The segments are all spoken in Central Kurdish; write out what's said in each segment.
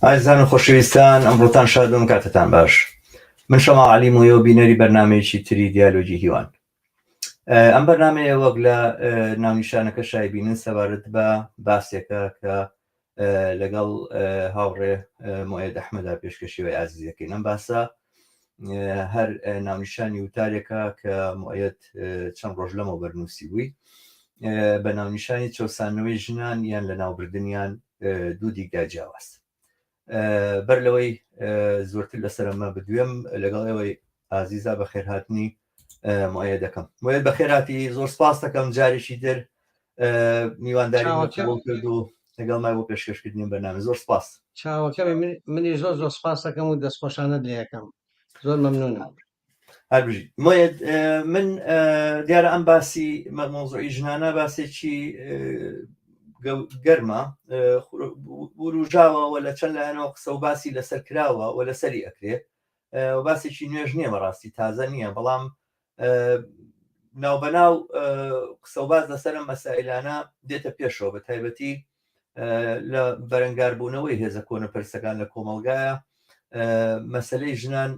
ئازیزان و خۆشەویستان ئەمڕۆتان شاد و کاتتان باش من شەماڵ عەلی مویە و بینەری بەرنمەیەکی تری دیالۆگی هیوان ئەم بەرنمەیە وەک لە ناونیشانەکە شای بینن سەبارەت بە باسێکە کە لەگەڵ هاوڕێ مۆیەد ئەحمەدا پێشکەشیەوەی ئازیزەکەین ئەم باسە هەر ناونیشانی وتارێکە کە مۆیەت چەند ڕۆژ لەمەوبەر نووسی بووی بە ناونیشانی چەوسانەوەی ژنان یان لە ناوبردنیان دوو دیدگای جیاواز بەر لەوەی زۆرتر لەسەر ئەمە بدوێم لەگەڵ ئێوەی ئازیزا بەخێرهاتنی مۆیە دەکەم مۆیە بەخێراتی زۆر سپاس دەکەم جارێکی تر میوانداری قبوڵ کرد و لەگەڵ مای بۆ پێشکەشکردنی بەرنامە زۆر سپاس چاوەکەمی منی زۆر زۆر سپاس دەکەم و دەستخۆشانت لێ یەکەم زۆر مەمنونم هەر بژی مۆیەد من دیارە ئەم باسی مەوزوعی ژنانە باسێکی گەرمە وروژاوە و لە چەند لایەنەوە قسە و باسی لەسەر کراوە و لەسەری ئەکرێ و باسێکی نوێژ نییە بەڕاستی تازە نییە بەڵام ناوبەناو قسە و باس لەسەر ئەم مەسائلانە دێتە پێشەوە بە تایبەتی لە بەرەنگاربوونەوەی هێزە کۆنەپەرستەکان لە کۆمەڵگایە مەسلەی ژنان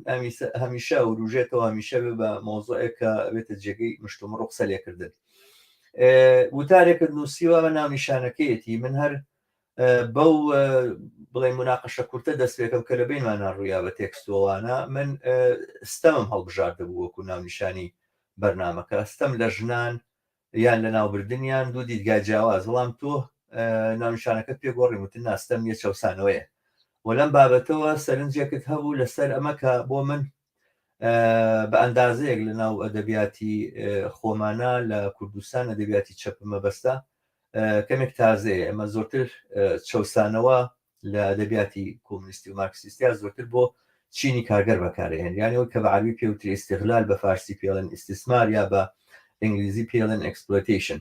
هەمیشە وروژێتەوە هەمیشە بێ بە مۆزۆێک کە بێتە جێگەی مشتومڕ و قسە لێکردن وتارێکت نووسیوە بە ناونیشانەکەیەتی من هەر بەو بڵێ مناقەشە کورتە دەست پێکەم کە لە بینمانە ڕوویا بە تێکستوەوانە من ستەمم هەڵبژاردە بوو وەکو ناونیشانی بەرنمەکە ستەم لە ژنان یان لەناوبردنیان دوو دیدگای جیاواز بەڵام تۆ ناونیشانەکەت پێ گۆڕیم وتت نا ستەم نیە چەوسانەوەیە و لەم بابەتەوە سەرنجێکت هەبوو لەسەر ئەمە کە بۆ من بە ئەندازەیەک لە ناو ئەدەبیاتی خۆمانە لە کوردستان ئەدەبیاتی چەپ مەبەستە کەمێک تازەیە ئەمە زۆرتر چەوسانەوە لە ئەدەبیاتی کۆمونیستی و مارکسیستیا زۆرتر بۆ چینی کارگەر بەکارهێن یانی ئەوەی کە بە عەربی پێوتری استغلال بە فارسی پێڵێن استثمار یا بە ئینگلیزی پێڵێن exploitation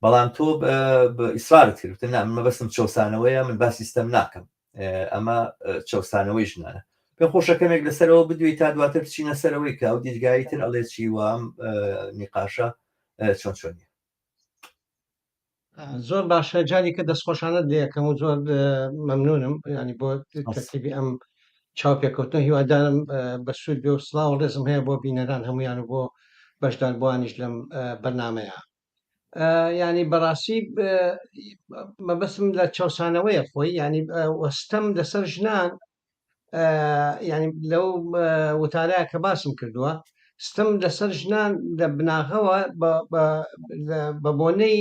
بەڵام تۆ بە ئیسرارت کرد وتت نا من مەبەستم چەوسانەوەیە من باسی ستەم ناکەم ئەمە چەوسانەوەی ژنانە پێم خۆشە کەمێک لەسەرەوە بدوێی تا دواتر بچینە سەرەوەی کە ئەو دیدگای تر ئەڵێ چی و ئەم نیقاشە چۆن چۆنیە. زۆر باشە جارێکە دەستخۆشانت لێ یەکەم و زۆر مەمنونم ینی بۆ تەرتیبی ئەم چاوپێکەوتن هیوادارم بە سوود بێ و سڵاو و ڕێزم هەیە بۆ بینەران هەمویان و بۆ بەشداربووانیش لەم بەرنمەیە ینی بەڕاستی مەبەستم لە چەسانەوەیە خۆی ینی وەستەم لەسەر ژنان یانی لەو وتارە کە باسم کردووە ستم لەسەر ژنان لە بناغەوە بە بۆنەی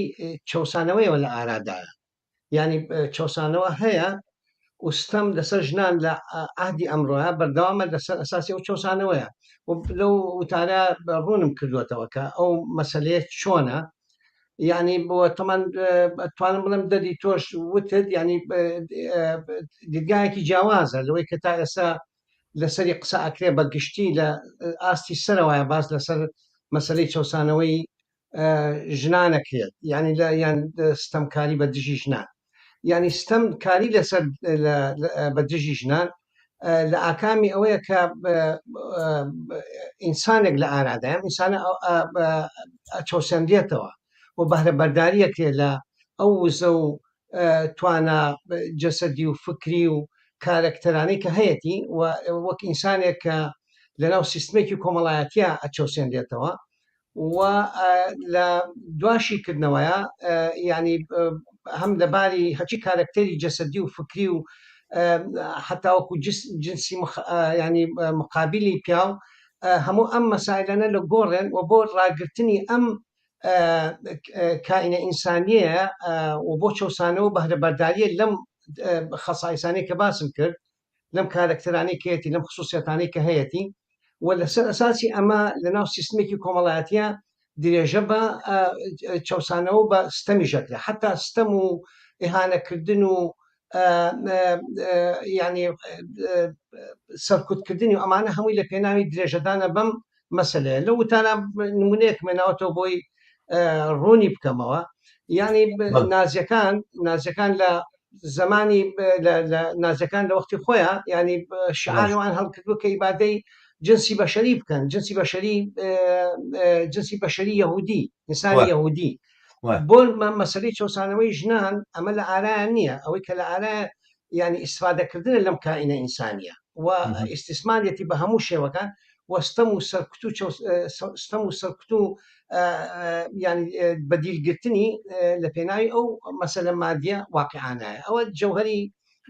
چەسانەوەیەوە لە ئارادایە یعنی چەسانەوە هەیە و ستەم لەسەر ژنان لە عهدی ئەمڕۆە بەردەوامە لەسەر ئەساسی ئەو چەسانەوەیە لەو وتارە ڕوونم کردوێتەوە کە ئەو مەسلەیە چۆنە یعنی بۆ تەمان توانم بڵێم دەدی تۆش وتت یعنی دیدگایەکی جیاوازە لەوەی کە تا ئێستا لەسەری قسە ئەکرێ بە گشتی لە ئاستی سەرەوەە باس لەسەر مەسلەی چەسانەوەی ژنانەکرێت یعنی لە یان ستەمکاری بە دژی ژنان یعنی ستەم کاری لەسەر بە دژی ژنان لە ئاکامی ئەوەیە کە ئینسانێک لە ئارادایە ئینسانە چەوسێنرێتەوە و بەهرە بەرداریەکرێت لە ئەو وزە و توانا جەسەدی و فکری و کارەکتەرانەی کە هەیەتی و وەک ئینسانێک کە لەناو سیستمێکی کۆمەڵایەتیە ئەچەوسێنرێتەوە و لە دوا شیکردنەوەیە یعنی هەم لە باری هەچی کارەکتەری جەسەدی و فکری و حتاوەکو جنسی ینی مقابلی پیاو هەموو ئەم مەسایلانە لە گۆڕێن و بۆ ڕاگرتنی ئەم کائینە ئینسانیەیە و بۆ چەسانەوە بەهرەبەرداریە لەم خەسایسانەی کە باسم کرد لەم کارەکتەرانەی کە هەیەتی لەم خصوصیەتانەی کە هەیەتی و لەسەر ئەساسی ئەمە لەناو سیستمێکی کۆمەڵایەتیە درێژە بە چەوسانەوە بە ستەمی ژەکرێ حتا ستەم و ئیهانەکردن و ینی سەرکوتکردنی و ئەمانە هەمووی لە پێناوی درێژەدانە بەم مەسەلەیە لەو وتانە نمونەیەکم هێناوەتەوە بۆی ڕوونی بکەمەوە یعنی نازیەکان نازیەکان لە زمانی نازیەکان لە وەختی خۆیان ینی شعاروان هەڵکردووە کە ئیبادەی جنسی بەشەری بکەن جنسی بەشەری جنسی بەشەری یهودی ئینسانی یهودی بۆ مەسەلەی چەسانەوەی ژنان ئەمە لە ئارایان نییە ئەوەی کە لە ئارای. یعنی ئیسفادەکردنە لەم کائینە ئینسانیە و ئیستیسمارەتی بە هەموو شێوەکان و ستەم و سەرکوت و ستەم و سەرکوت و ینی بەدیلگرتنی لە پێناوی ئەو مەسەلە مادیە واقعانایە ئەوە جەوهری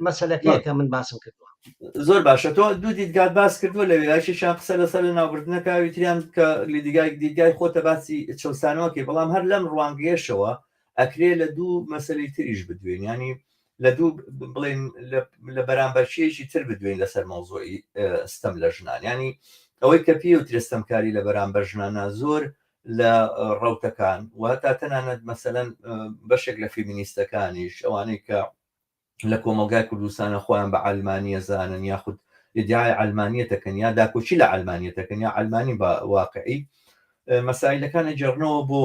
مەسەلەکەیە کە من باسم کردووە. زۆر باشە تۆ دوو دیدگات باس کردووە لەوێ یەکێکیان قسە لەسەر لە ناوبردنەکە ئەوی تریان کە لە دیگای دیدگای خۆتە باسی چەوسانەوەکەی بەڵام هەر لەم ڕوانگەیەشەوە ئەکرێ لە دوو مەسەلەی تریش بدوێن ینی لە دوو بڵێن لە بەرامبەرچیەکی تر بدوێن لەسەر مەوزوعی ستەم لە ژنان ینی ئەوەی کە پێ وترێ ستەمکاری لە بەرامبەر ژنانە زۆر لە ڕەوتەکان و هەتا تەنانەت مەسەلەن بەشێک لە فیمینیستەکانیش ئەوانەی کە لە کۆمەڵگای کوردستانە خۆیان بە عەلمانیە زانن یاخود ئیدعای عەلمانیەتەکەن یا داکۆکی لە عەلمانیەتەکەن یا عەلمانی بە واقعی مەسایلەکان ئەگێڕنەوە بۆ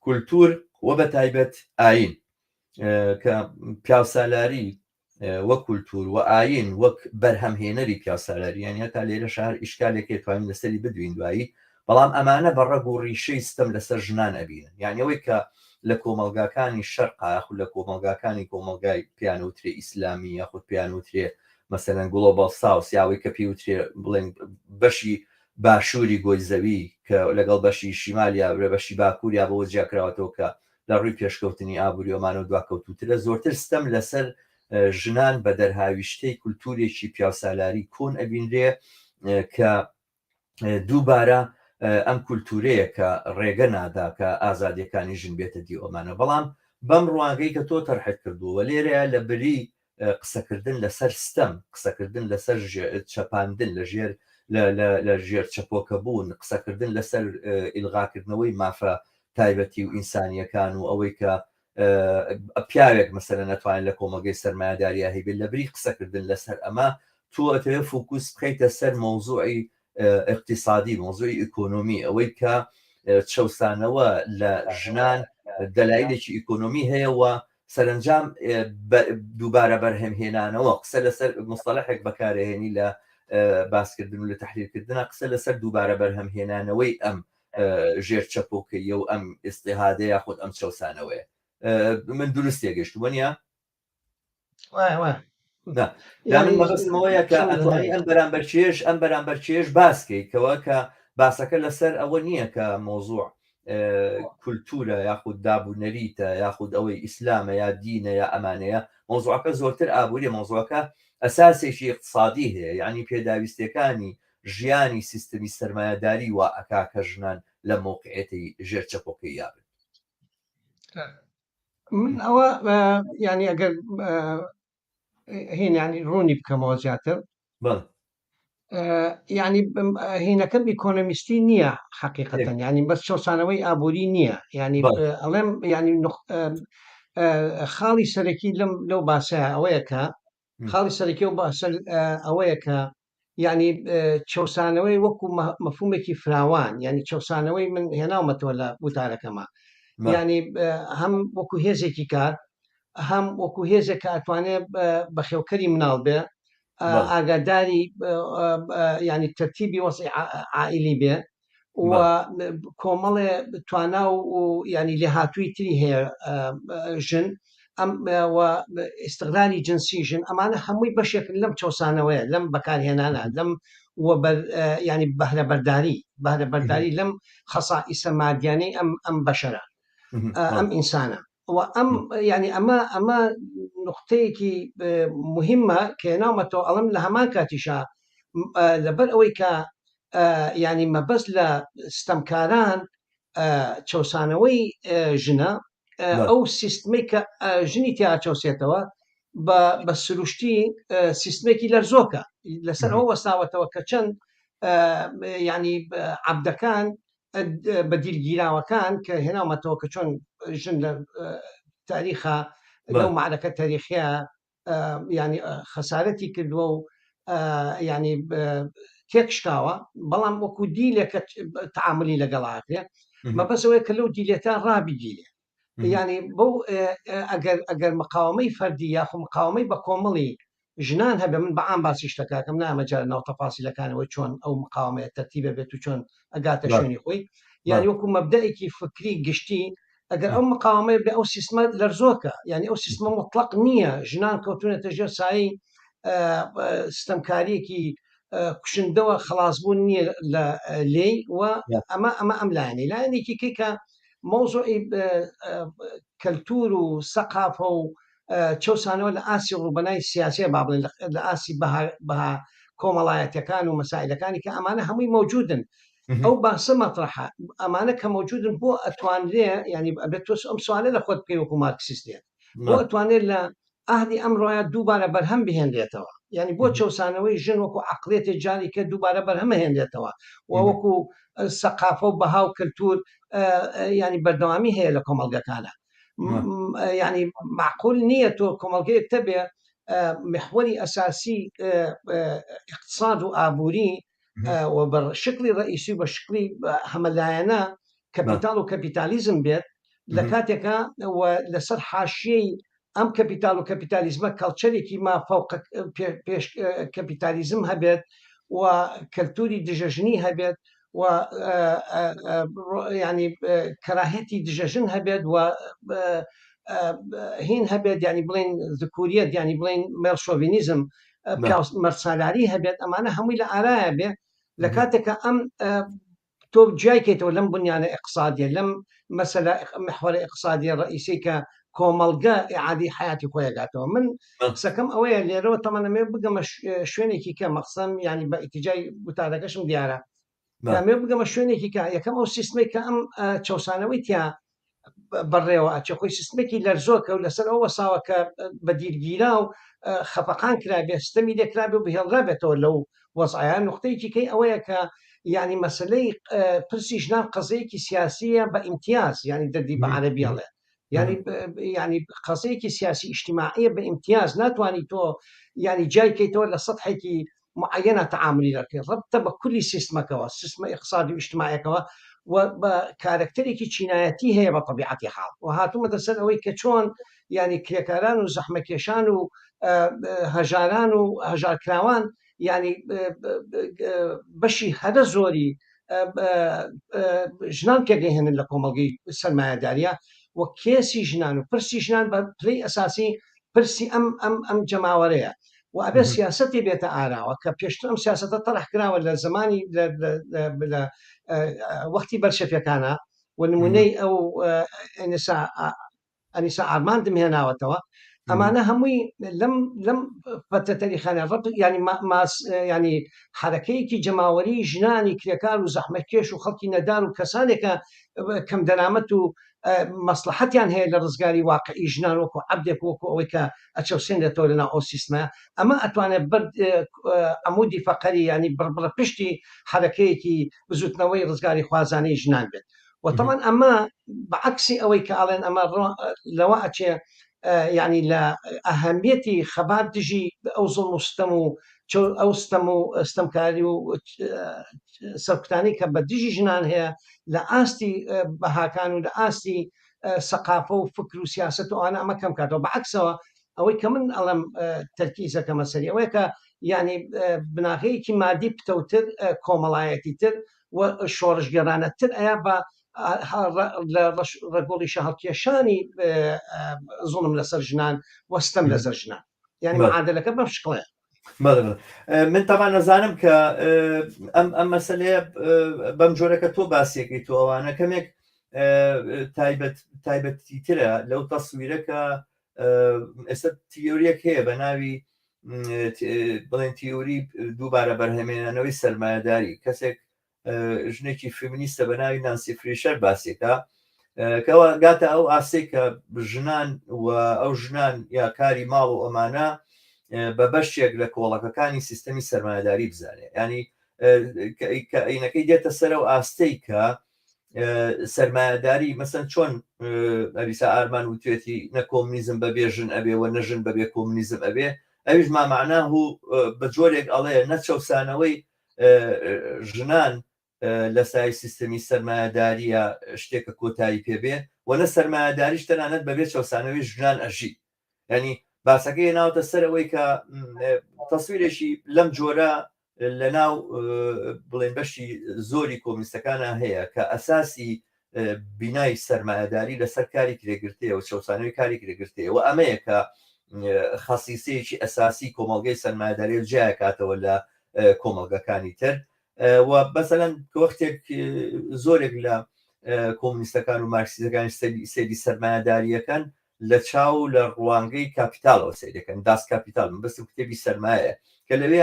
کولتور و بە تایبەت ئاین کە پیاوسالاری وەک کولتور و ئاین وەک بەرهەمهێنەری پیاوسالاری یان هەتا لێرە شار ئیشکالێکی توانین لەسەری بدوین دوایی بەڵام ئەمانە بە ڕەگ و ڕیشەی ستەم لەسەر ژنان ئەبینن یانی ئەوەی کە لە کۆمەڵگاکانی شەرقا یاخود لە کۆمەڵگاکانی کۆمەڵگای پێیان وترێ ئیسلامی یاخود پێیان وترێ مەسەلەن global south یا ئەوەی کە پێی وترێ بڵێن بەشی باشووری گۆی زەوی کە لەگەڵ بەشی شیمال یا بەشی باکوور یا بەوە جیاکراوەتەوە کە لە ڕووی پێشکەوتنی ئابووری ئەمانەوە دواکەوتووترە زۆرتر ستەم لەسەر ژنان بە دەرهاویشتەی کولتوورێکی پیاوسالاری کۆن ئەبینرێ کە دووبارە ئەم کولتورەیە کە ڕێگە نادا کە ئازادیەکانی ژن بێتە دی ئەمانە بەڵام بەم ڕوانگەی کە تۆ تەرحت کردووە لێرەیە لە بری قسەکردن لەسەر ستەم قسەکردن لەسەر چەپاندن لە ژێر لە ژێر چەپۆکە بوون قسەکردن لەسەر ئیلغاکردنەوەی مافە تایبەتی و ئینسانیەکان و ئەوەی کە پیاوێک مەسەلەن ئەتوانێت لە کۆمەڵگەی سەرمایەداریا هەیبێت لەبری قسەکردن لەسەر ئەمە تۆ ئەتەوێت focus بخەیتە سەر مەوزوعی ئیقتیسادی مەوزوعی ئیکۆنۆمی ئەوەی کە چەوسانەوە لە ژنان دەلایلێکی ئیکۆنۆمی هەیە و سەرنجام دووبارە بەرهەمهێنانەوە قسە لەسەر مستەلحێک بەکارهێنی لە باسکردن و لە تحلیلکردنە قسە لەسەر دووبارە بەرهەمهێنانەوەی ئەم ژێر چەپۆکەیە و ئەم ئیستیهادە یاخود ئەم چەوسانەوەیە من دروست تێگەشتووە نیە؟ من مەبەستمەوەیە کە ئەتوانی ئەم بەرامبەر چێژ ئەم بەرامبەر چێژ باسکەی کەەوە کە باسەکە لەسەر ئەوە نییە کە مۆزوع کولتورە یاخود داب و نەریتە یاخود ئەوەی ئیسلامە یا دینە یا ئەمانەیە مۆزوعەکە زۆرتر ئابووریە مۆزوعەکە ئەساسێکی اقتصادی هەیە یعنی پێداویستەکانی ژیانی سیستمی سەرمایەداری وا ئەکا کە ژنان لەم مەوقعیەتەی ژێر چەپۆکەییا بن. من ئەوە یانی ئەگەر هین یانی ڕوونی بکەمەوە زیاتر بەڵێ. یانی هینەکەم ئیکۆنۆمیستی نییە حەقیقەتەن یانی بەس چەوسانەوەی ئابووری نییە یانی ئەڵێم یانی خاڵی سەرەکی لەم لەو باسە ئەوەیە کە خاڵی سەرەکی و باسە ئەوەیە کە یعنی چەسانەوەی وەکو مەفهومێکی فراوان یعنی چەسانەوەی من هێناومەتەوە لە وتارەکەمە یعنی هەم وەکو هێزێکی کار هەم وەکو هێزێک کە ئەتوانێت بەخێوکەری مناڵ بێ ئاگاداری ینی تەرتیبی وەزعی عائلی بێ و کۆمەڵێ توانا و ینی لێهاتووی تری هەیە ژن ئەم ئیستغلالی جنسی ژن ئەمانە هەمووی بەشێکن لەم چەسانەوەیە لەم بەکارهێنانە لەم ینی بەهرەبەرداری بەهرەبەرداری لەم خەسائیسە مادیانەی ئەم ئەم بەشەرە ئەم ئینسانە و ئەم ینی ئەمە ئەمە نقطەیەکی مهمە کە ناومەتەوە ئەڵم لە هەمان کاتیشا لەبەر ئەوەی کە ینی مەبەست لە ستەمکاران چەسانەوەی ژنە ئەو سیستمەی کە ژنی تیا چەسێتەوە بە سروشتی سیستمێکی لەرزۆکە لەسەر ئەوە وەستاوەتەوە کە چەند ینی عەبدەکان بە دیلگیراوەکان کە هێناومەتەوە کە چۆن ژن لە تاریخە لەو معرەکە تاریخە ینی خەسارەتی کردووە و ینی تێکشکاوە بەڵام وەکو دیلێکە تعاملی لەگەڵ ئاکرێ مەبەسەوەی کە لەو دیلێتە ڕابگیرێ ینی بەو ئەگەر ئەگەر مقاومەی فەردی یاخو مقاومەی بە کۆمەڵی ژنان هەبێ من بە عام باسی شتەکەکەم نامە جار ناو تەفاسیلەکانەوەی چۆن ئەو مقاومەیە تەرتیبە بێت و چۆن ئەگاتە شوێنی خۆی یانی وەکو مەبدەئێکی فکری گشتی. ئەگەر ئەو مقاومەیە بێ ئەو سیستمە لەرزۆکە یعنی ئەو سیستمە مطلق نییە ژنان کەوتونەتە ژێر سایەی ستەمکاریەکی کوشندەوە خلاصبوون نییە لە لێی و ئەمە ئەمە ئەم لایەنەی لایەنێکی کەی کە مەوزوعی کەلتور و سەقافە و چەوسانەوە لە ئاستی ڕووبەنای سیاسیە با بڵێن لە ئاستی بەها کۆمەڵایەتەکان و مەسائلەکانی کە ئەمانە هەمووی مەوجودن ئەو باسە مەترەحە ئەمانە کە مەوجودن بۆ ئەتوانرێ ینی ئەبێت تۆ ئەم سوالە لە خۆت بکەی وەکو مارکسیستێک بۆ ئەتوانێت لە عەهدی ئەمڕۆیە دووبارە بەرهەم بهێنرێتەوە یعنی بۆ چەوسانەوەی ژن وەکو عقلێتێ جاری کە دووبارە بەرهەمەهێنرێتەوە و وەکو سەقافە و بەها و کەلتور ینی بەردەوامی هەیە لە کۆمەڵگەکانە یعنی معقول نییە تۆ کۆمەڵگەیەک تەبێ محوەری ئەساسی اقتصاد و ئابووری و بە شکلی ڕئیسی و بە شکلی هەمەلایەنە کەپیتال و کەپیتالیزم بێت لە کاتێکا و لەسەر حاشیەی ئەم کەپیتال و کەپیتالیزمە کەڵچەرێکی ما فەوق پێش کەپیتالیزم هەبێت و کەلتوری دژەژنی هەبێت و ینی کەراهەتی دژەژن هەبێت و هین هەبێت ینی بڵین ذکوریەت ینی بڵین male chauvinism مەرسالاری هەبێت ئەمانە هەمووی لە ئارایە بێ لە کاتێکە ئەم تۆ جیای کەیتەوە لەم بنیانە ئیقتسادیە لەم مەسەلە محوەرە ئیقتسادیە ڕئیسی کە کۆمەڵگە ئیعادی حیاتی خۆی ئەگاتەوە من قسەکەم ئەوەیە لێرەوە تەمەنەمێ بگەمە شوێنێکی کە مەقسەم ینی بە ئیتیجای وتارەکەشم دیارە کامێ بگەمە شوێنێکی کە یەکەم ئەو سیستمێک کە ئەم چەسانەوەی تیا بەڕێوە ئەچێ خۆی سیستمێکی لەرزۆکە و لەسەر ئەو وەساوە کە بە دیلگیرا و خەفەقان کرابێ ستەمی لێکرابێ و بهێڵرابێتەوە لەو وەزعە نقطەیەکی کەی ئەوەیە کە یعنی مەسلەی پرسی ژنان قەزەیەکی سیاسیە بە ئیمتیاز یعنی دەردی بە عەرەبی ئەڵێ یعنی یعنی قەزەیەکی سیاسی ئیجتیماعیە بە ئیمتیاز ناتوانانی تۆ یعنی جای کەیتەوە لە سەتحێکی معەیەنە تەعامولی دەکەی ڕەبتە بە کولی سیستمەکەوە سیستمە ئیقتسادی و ئیجتماعیەکەوە و بە کارەکتەرێکی چینایەتی هەیە بە تەبیعەتی حاڵ و هاتوومەتە سەر ئەوەی کە چۆن یعنی کرێکاران و زەحمەکێشان و هەژاران و هەژارکراوان یعنی بەشی هەرە زۆری ژنان پێگەهێنن لە کۆمەڵگەی سەرمایەداریە و کێسی ژنان و پرسی ژنان بە پلەی ئەساسی پرسی ئەم ئەم ئەم جەماوەرەیە و ئەبێ سیاسەتی بێتە ئاراوە کە پێشتر ئەم سیاسەتە تەرح کراوە لە زمانی لە وەختی بەلشەفیەکانە و نمونەی ئەو ئەنیسا ئەنیسا ئارماندم هێناوەتەوە ئەمانە هەمووی لەم لەم فەترە تەریخانە ڕەبط ینی ماس ینی حرەکەیەکی جەماوەری ژنانی کرێکار و زەحمەتکێش و خەڵکی نەدار و کەسانێکە کەم دەرامەت و مەسڵەحەتیان هەیە لە ڕزگاری واقعی ژنان وەکو عەبدێک وەکو ئەوەی کە ئەچەوسێنرێتەوە لەناو ئەو سیستمە ئەمە ئەتوانێت بەر عەمودی فەقەری ینی بڕبڕە پشتی حەرەکەیەکی بزوتنەوەی ڕزگاری خوازانەی ژنان بێت و تەمان ئەمە بە عەکسی ئەوەی کە ئەڵێن ئەمە لەوە ئەچێ یعنی لە ئەهەمیەتی خەبات دژی ئەو زوڵم و ستەم و ئەو ستەم و ستەمکاری و سەرکوتانی کە بە دژی ژنان هەیە لە ئاستی بەهاکان و لە ئاستی سەقافە و فکر و سیاست و ئەوانە ئەمە کەم کاتەوە بەعکسەوە ئەوەی کە من ئەڵم تەرکیزەکەمە سەری ئەوەیە کە یعنی بناغەیەکی مادی پتەوتر کۆمەڵایەتی تر و شۆڕشگێڕانەتر ئەیا بە لە ڕەگوڵی شەهڵکێشانی زوڵم لەسەر ژنان و ستەم لەسەر ژنان یعنی معادلەکە بەم شکڵەیە. من تەبان نەزانم کە ئەم ئەم مەسلەیە بەم جۆرەکە تۆ باسیەکەی تۆ ئەوانە کەمێک تایبەت تایبەتیترە لەو تەسویرە کە ئێستا تیۆریەک هەیە بە ناوی بڵێن تیوری دووبارە بەرهەمێنانەوەی سەرمایەداری کەسێک ژنێکی فێمینیستە بە ناوی نانسی فریشەر باسێکە کەەوە گاتە ئەو ئاسێک کە ژنان و ئەو ژنان یا کاری ماڵ و ئەمانە بە بەشێک لە کۆڵەکەکانی سیستەمی سەرمایەداری بزانێ ینی کە ئەینەکەی دێتە سەر و ئاستەی کە سەرمایەداری مەسەن چۆن ئەریسا ئارمان وتێتی نە کۆمنیزم بەبێ ژن ئەبێ و نە ژن بەبێ کۆمنیزم ئەبێ ئەویش مامەعناه و بە جۆرێک ئەڵێ نەچەوسانەوەی ژنان لە سای سیستەمی سەرمایەداریە شتێکە کۆتایی پێبێ و نە سەرمایەداریش تەنانەت بەبێ چەوسانەوەی ژنان ئەژی ینی باسەکەی هێناوەتە سەر ئەوەی کە تەسویرێکی لەم جۆرە لە ناو بڵێن بەشی زۆری کۆمیستەکانە هەیە کە ئەساسی بینای سەرمایەداری لەسەر کاری کرێگرتەیە و چەوسانەوەی کاری کرێگرتەیە و ئەمەیە کە خەسیسەیەکی ئەساسی کۆمەڵگەی سەرمایەداری و جیاکاتەوە لە کۆمەڵگەکانی تر و مەسەلەن وەختێک زۆرێک لە کۆمونیستەکان و مارکسیستەکان سەیری سەرمایەداریەکەن لە چاو لە ڕوانگەی کاپیتالەوە سەیرەکەن داس کاپیتال مەبەستم کتێبی سەرمایە کە لەوێ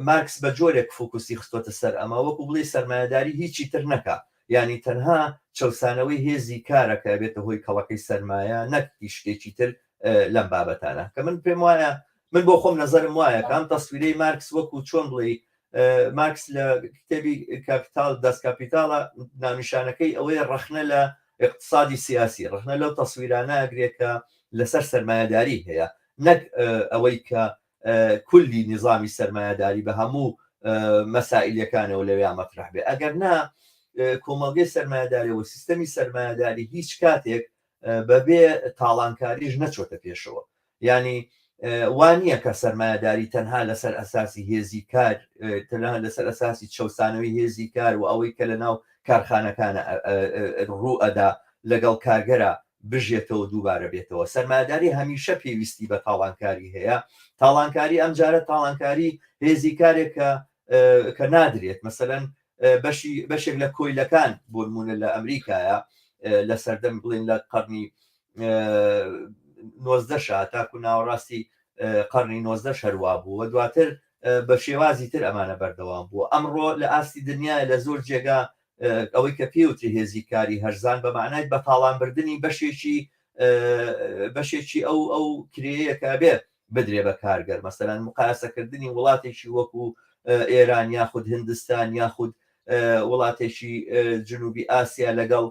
مارکس بە جۆرێک فۆکوسی خستۆتە سەر ئەمە وەکو بڵێ سەرمایەداری هیچی تر نەکا یانی تەنها چەوسانەوەی هێزی کارە کە ئەبێتە هۆی کەڵەکەی سەرمایە نەک هیچ شتێکی تر لەم بابەتانە کە من پێم وایە من بۆ خۆم نەزەرم وایە کە ئەم تەسویرەی مارکس وەکو چۆن بڵێی مارکس لە کتێبی کاپیتال داس کاپیتاڵە ناونیشانەکەی ئەوەیە ڕەخنە لە اقتصادی سیاسی ڕەخنە لەو تەسویرانە ئەگرێت کە لەسەر سەرمایەداری هەیە نەک ئەوەی کە کولی نیزامی سەرمایەداری بە هەموو مەسائیلەکانەوە لەوێ مەترح بێ ئەگەر نا کۆمەڵگەی سەرمایەداری و سیستەمی سەرمایەداری هیچ کاتێک بەبێ تاڵانکاریش نەچۆتە پێشەوە یانی وا نییە کە سەرمایەداری تەنها لەسەر ئەساسی هێزی کار تەنها لەسەر ئەساسی چەوسانەوەی هێزی کار و ئەوەی کە لە ناو کارخانەکانە ڕوو ئەدا لەگەڵ کارگەرە بژێتەوە دووبارە بێتەوە سەرمایەداری هەمیشە پێویستی بە تاڵانکاری هەیە تاڵانکاری ئەمجارە تاڵانکاری هێزی کارێک کە کە نادرێت مەسەلەن بەشی بەشێک لە کۆیلەکان بۆ نمونە لە ئەمریکایە لە سەردەم بڵێن لە قەرنی نۆزدەشا تاکو ناوەڕاستی قەرنی نۆزدەش هەروا بوو و دواتر بە شێوازی تر ئەمانە بەردەوام بووە ئەمڕۆ لە ئاستی دنیا لە زۆر جێگا ئەوەی کە پێوتری هێزی کاری هەرزان بە معنای بە تاڵانبردنی بەشێکی بەشێکی ئەو ئەو کرێیە کە بێت بدرێ بە کارگەر مەسەلەن مقایەسەکردنی وڵاتێکی وەکو ئێران یاخود هندستان یاخود وڵاتێکی جنوبی ئاسیا لەگەڵ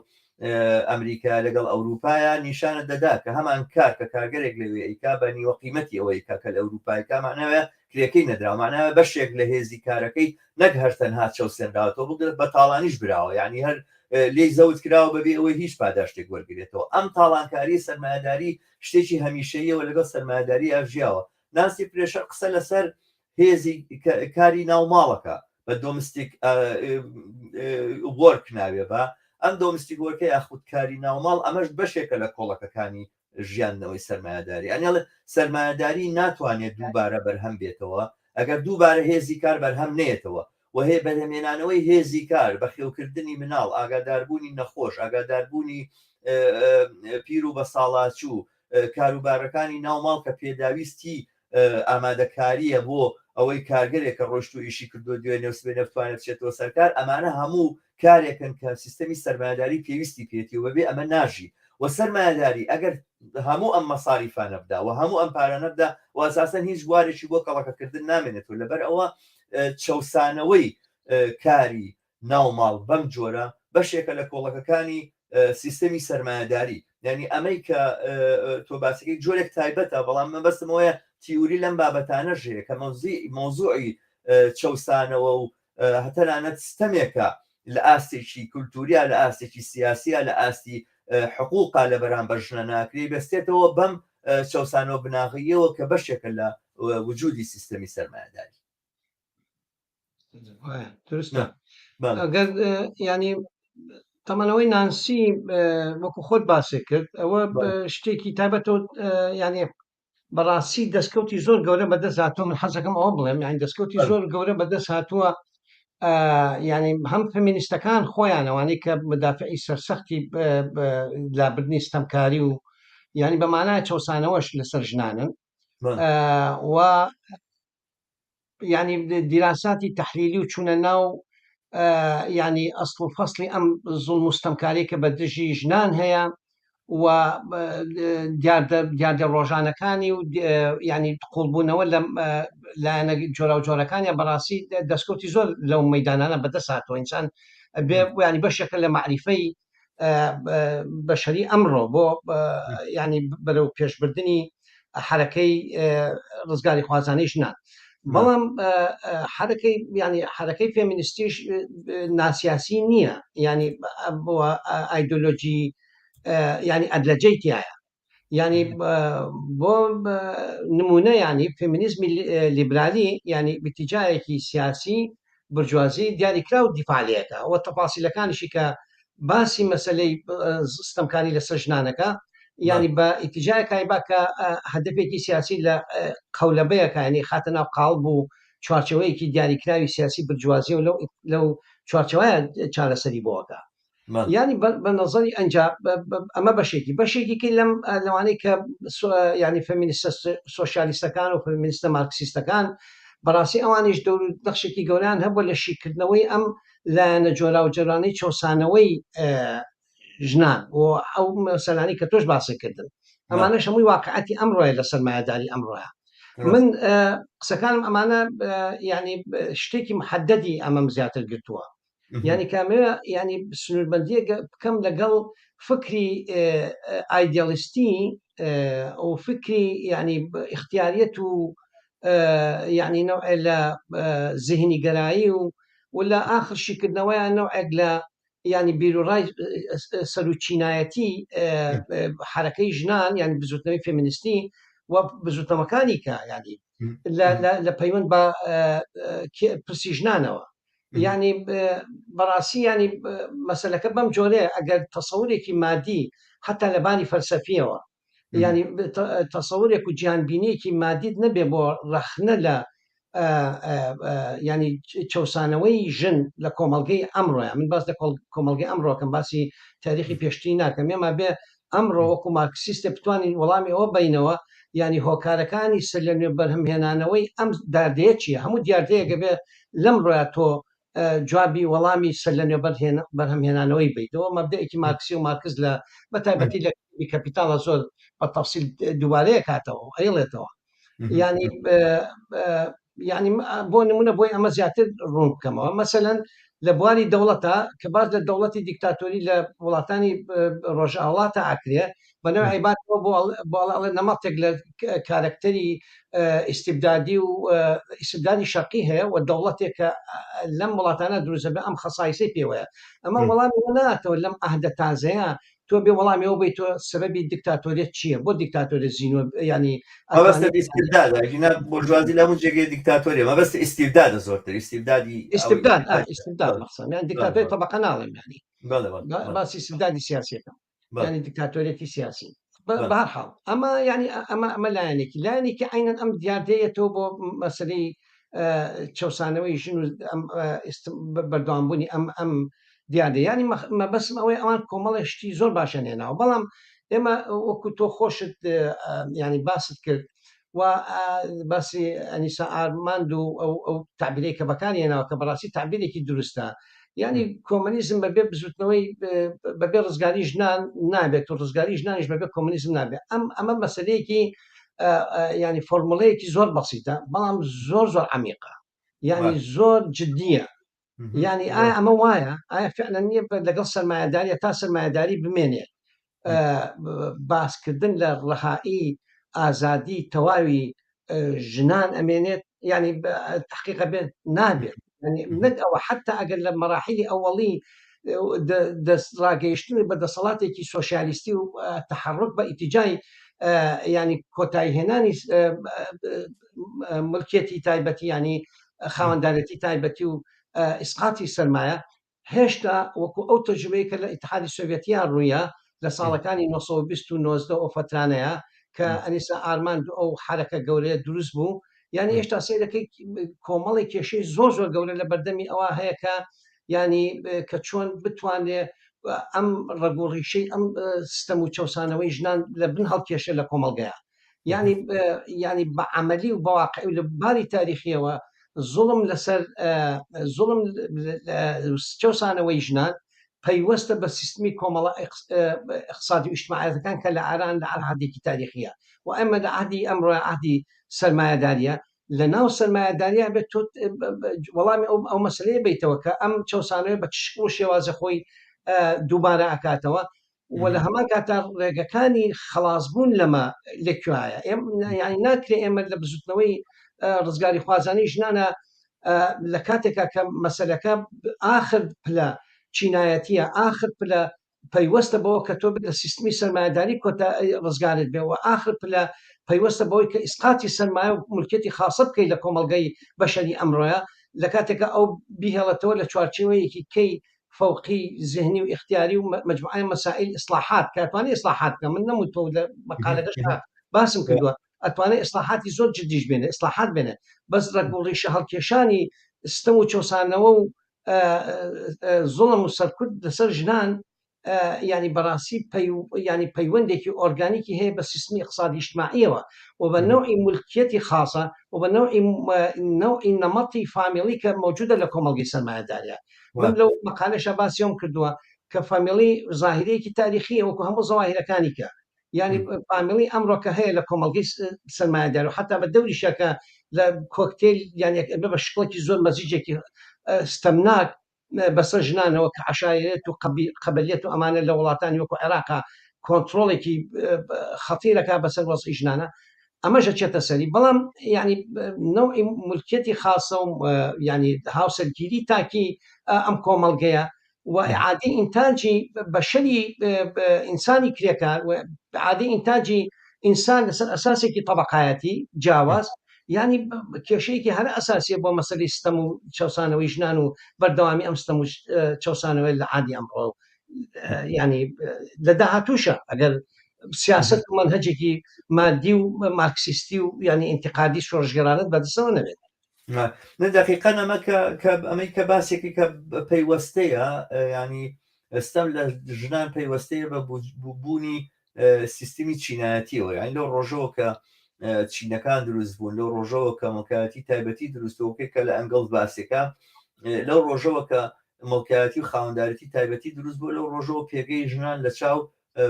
ئەمریکا لەگەڵ ئەوروپایە نیشانە دەدا کە هەمان کار کە کارگەرێک لەوێ ئەیکا بە نیوە قیمەتی ئەوەی کە کە لە ئەوروپایکا معناوە کرێکەی نەدراوە معناوە بەشێک لە هێزی کارەکەی نەک هەر تەنها چەوسێنراوەتەوە بگرە بە تاڵانیش براوە یعنی هەر لێی زەوت کراوە بەبێ ئەوەی هیچ پاداشتێک وەرگێتەوە ئەم تاڵانکاری سەرمایەداری شتێکی هەمیشەییە و لەگەڵ سەرمایەدارییا ژیاوە. نانسی پرێشەر قسە لەسەر هێزی کاری ناو ماڵەکە بە domestic work ناوێ بە ئەم domestic work ە یاخود کاری ناوماڵ ئەمەش بەشێکە لە کۆڵەکەکانی ژیاندنەوەی سەرمایەداری ئەنیڵ سەرمایەداری ناتوانێت دووبارە بەرهەم بێتەوە ئەگەر دووبارە هێزی کار بەرهەم نێتەوە و هەیە بەرهەمێنانەوەی هێزی کار، بەخێوکردنی مناڵ، ئاگاداربوونی نەخۆش، ئاگاداربوونی پیر و بەساڵاچوو، کاروبارەکانی ناو ماڵ کە پێداویستی ئامادەکارییە بۆ ئەوەی کارگەرێک کە ڕۆشت و ئیشی کردووە دوێنێ و سبەینێ بتوانێت بچێتەوە سەر کار، ئەمانە هەموو کارێکن کە سیستەمی سەرمایەداری پێویستی پێیەتی و بەبێ ئەمە ناژی و سەرمایەداری ئەگەر هەموو ئەم مەساریفانە بدا و هەموو ئەم پارانە بدا و ئەساسەن هیچ بوارێکی بۆ کەڵەکەکردن نامێنێتەوە لەبەر ئەوە چەوسانەوەی کاری ناو ماڵ بەم جۆرە بەشێکە لە کۆڵەکەکانی سیستەمی سەرمایەداری یعنی ئەمەی کە تۆ باسەکەی جۆرێک تایبەتە بەڵام مەبەستم ئەوەیە تیوری لەم بابەتانەش هەیە کە مەوزوعی چەوسانەوە و هەتەنانەت ستەمێکە لە ئاستێکی کولتووریا لە ئاستێکی سیاسیە لە ئاستی حقوقا لە بەرامبەر ژنە ناکرێ بەستێتەوە بەم چەوسانەوە بناغەییەوە کە بەشێکە لە وجودی سیستەمی سەرمایەداری. دروستە ئەگەر ینی تەمەنەوەی نانسی وەکو خۆت باسێ کرد ئەوە شتێکی تایبەتەوە ینی بەڕاستی دەستکەوتی زۆر گەورە بەدەست هاتووە من حەزەکەم ئەوە بڵێم یانی دەستکەوتی زۆر گەورە بەدەست هاتووە ینی هەم فەمینیستەکان خۆیان ئەوانەی کە مدافعی سەرسەختی لابردنی ستەمکاری و ینی بە مانای چەوسانەوەش لەسەر ژنانن و ینی دیراساتی تحلیلی و چوونە ناو ینی ئەسڵ و فەسڵی ئەم زوڵم و ستەمکاری کە بە دژی ژنان هەیە و دیاردە ڕۆژانەکانی و ینی قوڵبوونەوە لە لایەنە جۆراوجۆرەکانیان بەڕاستی دەستکەوتی زۆر لەو مەدانانە بەدەست هاتووە ئینسان بێ ینی بەشێکە لە مەعریفەی بەشەری ئەمڕۆ بۆ ینی بەرەو پێشبردننی حرەکەی ڕزگاری خوازانەی ژنان بەڵام حرەکەی ینی حرەکەی فێمینیستیش ناسیاسی نییە ینی بۆ ئایدۆلۆژی ینی ئەدلەجەی تایە ینی بۆ نمونە ینی فێمینیزمی لیبرالی ینی بتیجایەکی سیاسی برجوازی دیاریکراو دیفاع لێکە و تەفاسیلەکانیشی کە باسی مەسەلەی ستەمکاری لەسەر ژنانەکە یعنی بە ئیتیجایەکای با کە هەدەفێکی سیاسی لە قەولەبەیەکە ینی خاتە ناو قاڵب و چوارچەوەیەکی دیاریکراوی سیاسی برجوازی و لەو لەو چوارچەوەیە چارەسەری بۆەکە ینی بە نظری ئەنج ئەمە بەشێکی بەشێکی کەی لەم لەوانەی کە ینی فەمینیستە سۆسیالیستەکان و فەمینیستە مارکسیستەکان بەڕاستی ئەوانیش دەور نەخشێکی گەوریان هەبووە لە شیکردنەوەی ئەم لایەنە جۆراوجۆرانەی چەوسانەوەی ژنان و ئەو مەسەلانەی کە تۆش باسی کردن ئەمانەش هەمووی واقعەتی ئەمڕۆیە لە سەرمایەداری ئەمڕۆیە من قسەکانم ئەمانە ینی شتێکی محددی ئەمەم زیاتر گرتووە ینی کامەوە ینی سنووربندیە بکەم لەگەڵ فکری ئایدیالیستی و فکری ینی اختیاریەت و یعنی نەوعێ لە زهنی گەرایی و و لە ئاخر شیکردنەوەیان نەوعێک لە یعنی بیروڕای سەرو چینایەتی حرەکەی ژنان یعنی بزوتنەوەی فێمینستی و بزوتنەوەکانی کە یعنی لە پەیوەند بە پرسی ژنانەوە یعنی بەڕاستی ینی مەسلەکە بەم جۆرەیە ئەگەر تەسەورێکی مادی حتا لەبانی فەلسەفیەوە یانی تەسەورێک و جیهانبینیەکی مادیت نەبێ بۆ ڕەخنە لە ینی چەسانەوەی ژن لە کۆمەلگەی ئەمڕۆە من باس لە کۆمەلگەی ئەمڕۆکەم باسی تاریخی پێشتری ناکەم ئێمە بێ ئەمڕۆ وەکو مارکسیستە بتوانین وەڵامی ئەوە بینەوە ینی هۆکارەکانی سەر لە نوێ بەرهەمهێنانەوەی ئەم داردەیە چیە هەموو دیاردەیەکە بێ لەم ڕۆیا تۆ جوابی وەڵامی سەرلەنوێ بەرهەمهێنانەوەی بیتەوە مەبدەئێکی مارکسی و مارکس لە بە تایبەتی لە کتێبی کەپیتاڵە زۆر بە تەفسیل دووبارەیە کاتەوە ئەیڵێتەوە ینی ینی بۆ نمونە بۆی ئەمە زیاتر ڕوون بکەمەوە مەسەلەن لە بواری دەوڵەتە کە باس لە دەوڵەتی دیکتاتۆری لە وڵاتانی ڕۆژئاوڵاتە ئاکرێ بە نەوعی باتەوە بۆ بۆ ئەڵێ نەمەتێک لە کارەکتەری ئیستیبدادی و ئیستیبدادی شەرقی هەیە و دەوڵەتێک کە لەم وڵاتانە دروست دەبێت ئەم خەسایسەی پێوەیە ئەمە وەڵامی ئەوە ناتەوە لەم عەهدە تازەیە تۆ بێ وەڵامی ئەوە بی تۆ سەبەبی دیکتاتۆریەت چییە بۆ دیکتاتۆریەت زینوە ینی مەبەستە ئەتوانێت ئیستیبدادە ژینا بۆرژوازی لە هەموو جێگەی دیکتاتۆریە مەبەستە ئیستیبدادە زۆرتر ئیستیبدادی ئەوەی ئیستبداد ئیستبدادی ئیستبداد بەڵێ مەقسەم یان بەڵێ دیکتاتۆری بەڵێ تەبەقە ناڵێم یانی بەڵێ بەڵێ بەڵێ باسی ئیستبدادی سیاسیەکەم یعنی دیکتاتۆریەتی سیاسی بەڵێ بەهەر حاڵ ئەمە یعنی ئەمە ئەمە لایەنێکی لایەنێکی عینەن ئەم دیاردەیەتەوە بۆ مەسەلەی چەوسانەوەی ژن و ئەم بەردەوامبوونی ئەم ئەم دیاردە یعنی مەبەستم ئەوەی ئەوان کۆمەڵێ شتی زۆر باشیان هێناوە بەڵام ئێمە وەکو تۆ خۆشت ینی باست کرد و باسی ئەنیسا ئارماند و ئەو ئەو تعبیرەی کە بەکاری هێناوە کە بەڕاستی تعبیرێکی دروستە یعنی کۆمەنیزم بەبێ بزوتنەوەی بەبێ ڕزگاری ژنان نابێت و ڕزگاری ژنانیش بەبێ کۆمەنیزم نابێت ئەم ئەمە مەسلەیەکی ینی فۆرمولەیەکی زۆر بەسیتە بەڵام زۆر زۆر عمیقە یعنی زۆر جدیە یعنی ئایا ئەمە وایە ئایا فعلا نییە لەگەڵ سەرمایەداریە تا سەرمایەداری بمێنێ باسکردن لە ڕەهایی ئازادی تەواوی ژنان ئەمێنێت یعنی تحقیقە بێت نابێت نەک ئەوە حتا ئەگەر لە مەراحیلی ئەوەڵی دەست ڕاگەیشتن بە دەسەڵاتێکی سۆسیالیستی و تحرک بە ئیتیجای ینی کۆتایی هێنانی ملکێتی تایبەتی ینی خاوەندارێتی تایبەتی و ئیسقاتی سەرمایە هێشتا وەکو ئەو تەجروبەی کە لە ئیتحادی سۆڤێتیا ڕوویە لە ساڵەکانی 920 و 19 ئەو فەترانەیە کە ئەنیسا ئارماند و ئەو حرەکە گەورەیە دروست بوو یعنی هێشتا سەیرەکەی کۆمەڵی کێشەی زۆر زۆر گەورە لە بەردەمی ئەوە هەیە کە ینی کە چۆن بتوانێ ئەم ڕەگ و ڕیشەی ئەم ستەم و چەسانەوەی ژنان لە بن هەڵکێشە لە کۆمەڵگەیە یعنی یعنی بە عملی و بەواقعی و لە باری تاریخیەوە زوڵم لەسەر زوڵم چەوسانەوەی ژنان پەیوەستە بە سیستمی کۆمەڵە اقتصادی و اجتماعیەتەکان کە لە ئاران لە عهدێکی تاریخیە و ئەمە لە عهدی ئەمڕۆ عهدی سەرمایەداریە لە ناو سەرمایەداریا بێت تۆ وەڵامی ئەو ئەو مەسلەیە بیتەوە کە ئەم چەوسانەوەی بە چ شکڵ و شێوازە خۆی دووبارە ئەکاتەوە و لە هەمان کاتا ڕێگەکانی خەڵاسبوون لەمە لەکوێایە یعنی ناکرێ ئێمە لە بزوتنەوەی ڕزگاری خوازانی ژنانە لە کاتێکا کە مەسەلەکە ئاخر پلە چینایەتیە ئاخر پلە پەیوەستە بەوە کە تۆ لە سیستمی سەرمایەداری کۆتا ڕزگارت بێ و ئاخر پلە پەیوەستە بەوەی کە ئیسقاتی سەرمایە و ملکێتی خاصە بکەیت لە کۆمەڵگەی بەشەری ئەمڕۆیە لە کاتێکا ئەو بیهێڵێتەوە لە چوارچێوەیەکی کەی فەوقی زهنی و ئیختیاری و مەجموعەی مەسائیل ئیسلاحات کە ئەتوانێ ئیسلاحات بکا من نەموتوە و لە مەقالەکەشدا باسم کردووە ئەتوانێ ئیسلاحاتی زۆر جدیش بێنێ ئیسلاحات بێنێ بەس ڕەگ و ڕیشە هەڵکێشانی ستەم و چەوسانەوە و زوڵم و سەرکوت لەسەر ژنان یانی بەڕاستی یانی پەیوەندێکی ئۆرگانیکی هەیە بە سیستمی ئیقتسادی ئیجتماعیەوە و بە نەوعی مولکیەتی خاسە و بە نەوعی نەوعی نەمەتی فامیلی کە مەوجودە لە کۆمەڵگەی سەرمایەداریە من لەو مەقالەشا باسی ئەوم کردووە کە فامیلی زاهیرەیەکی تاریخیە وەکو هەموو زەواهیرەکانی کە یانی فامیلی ئەمڕۆ کە هەیە لە کۆمەڵگەی سەرمایەداری و حتا بە دەوریشە کە لە کۆکتێل یان بە شکڵێکی زۆر مەزیجێکی ستەمناک بەسەر ژنانەوە کە عەشایەت و قەبەلیەت و ئەمانە لە وڵاتانی وەکو عێراقا کۆنترۆڵێکی خەتیرەکە بەسەر وەزعی ژنانە ئەمەش ئەچێتە سەری بەڵام یعنی نەوعی ملکیەتی خاصە و یعنی هاوسەرگیری تاکی ئەم کۆمەڵگەیە و ئیعادەی ئینتاجی بەشەری ئینسانی کرێکار و ئیعادەی ئینتاجی ئینسان لەسەر ئەساسێکی تەبەقایەتی جیاواز یانی کێشەیەکی هەرە ئەساسیە بۆ مەسەلەی ستەم و چەوسانەوەی ژنان و بەردەوامی ئەم ستەم و چەوسانەوەی لە عادی ئەمڕۆ ینی لە داهاتووشە ئەگەر سیاست و مەنهەجێکی مادی و مارکسیستی و ینی ئینتقادی شۆڕشگێڕانەت بەدەستەوە نەبێت. نە دەقیقەن ئەمە کە کە ئەمەی کە باسێکی کە پەیوەستەیە ینی ستەم لە ژنان پەیوەستەیە بە بوونی سیستمی چینایەتیەوە یانی لەو ڕۆژەوە کە چینەکان دروست بوون لەو ڕۆژەوە کە مڵکایەتی تایبەتی دروستەوەکەی کە لە ئەنگڵز باسێکە لەو ڕۆژەوە کە مڵکایەتی و خاوەندارێتی تایبەتی دروست بوو لەو ڕۆژەوە پێگەی ژنان لە چاو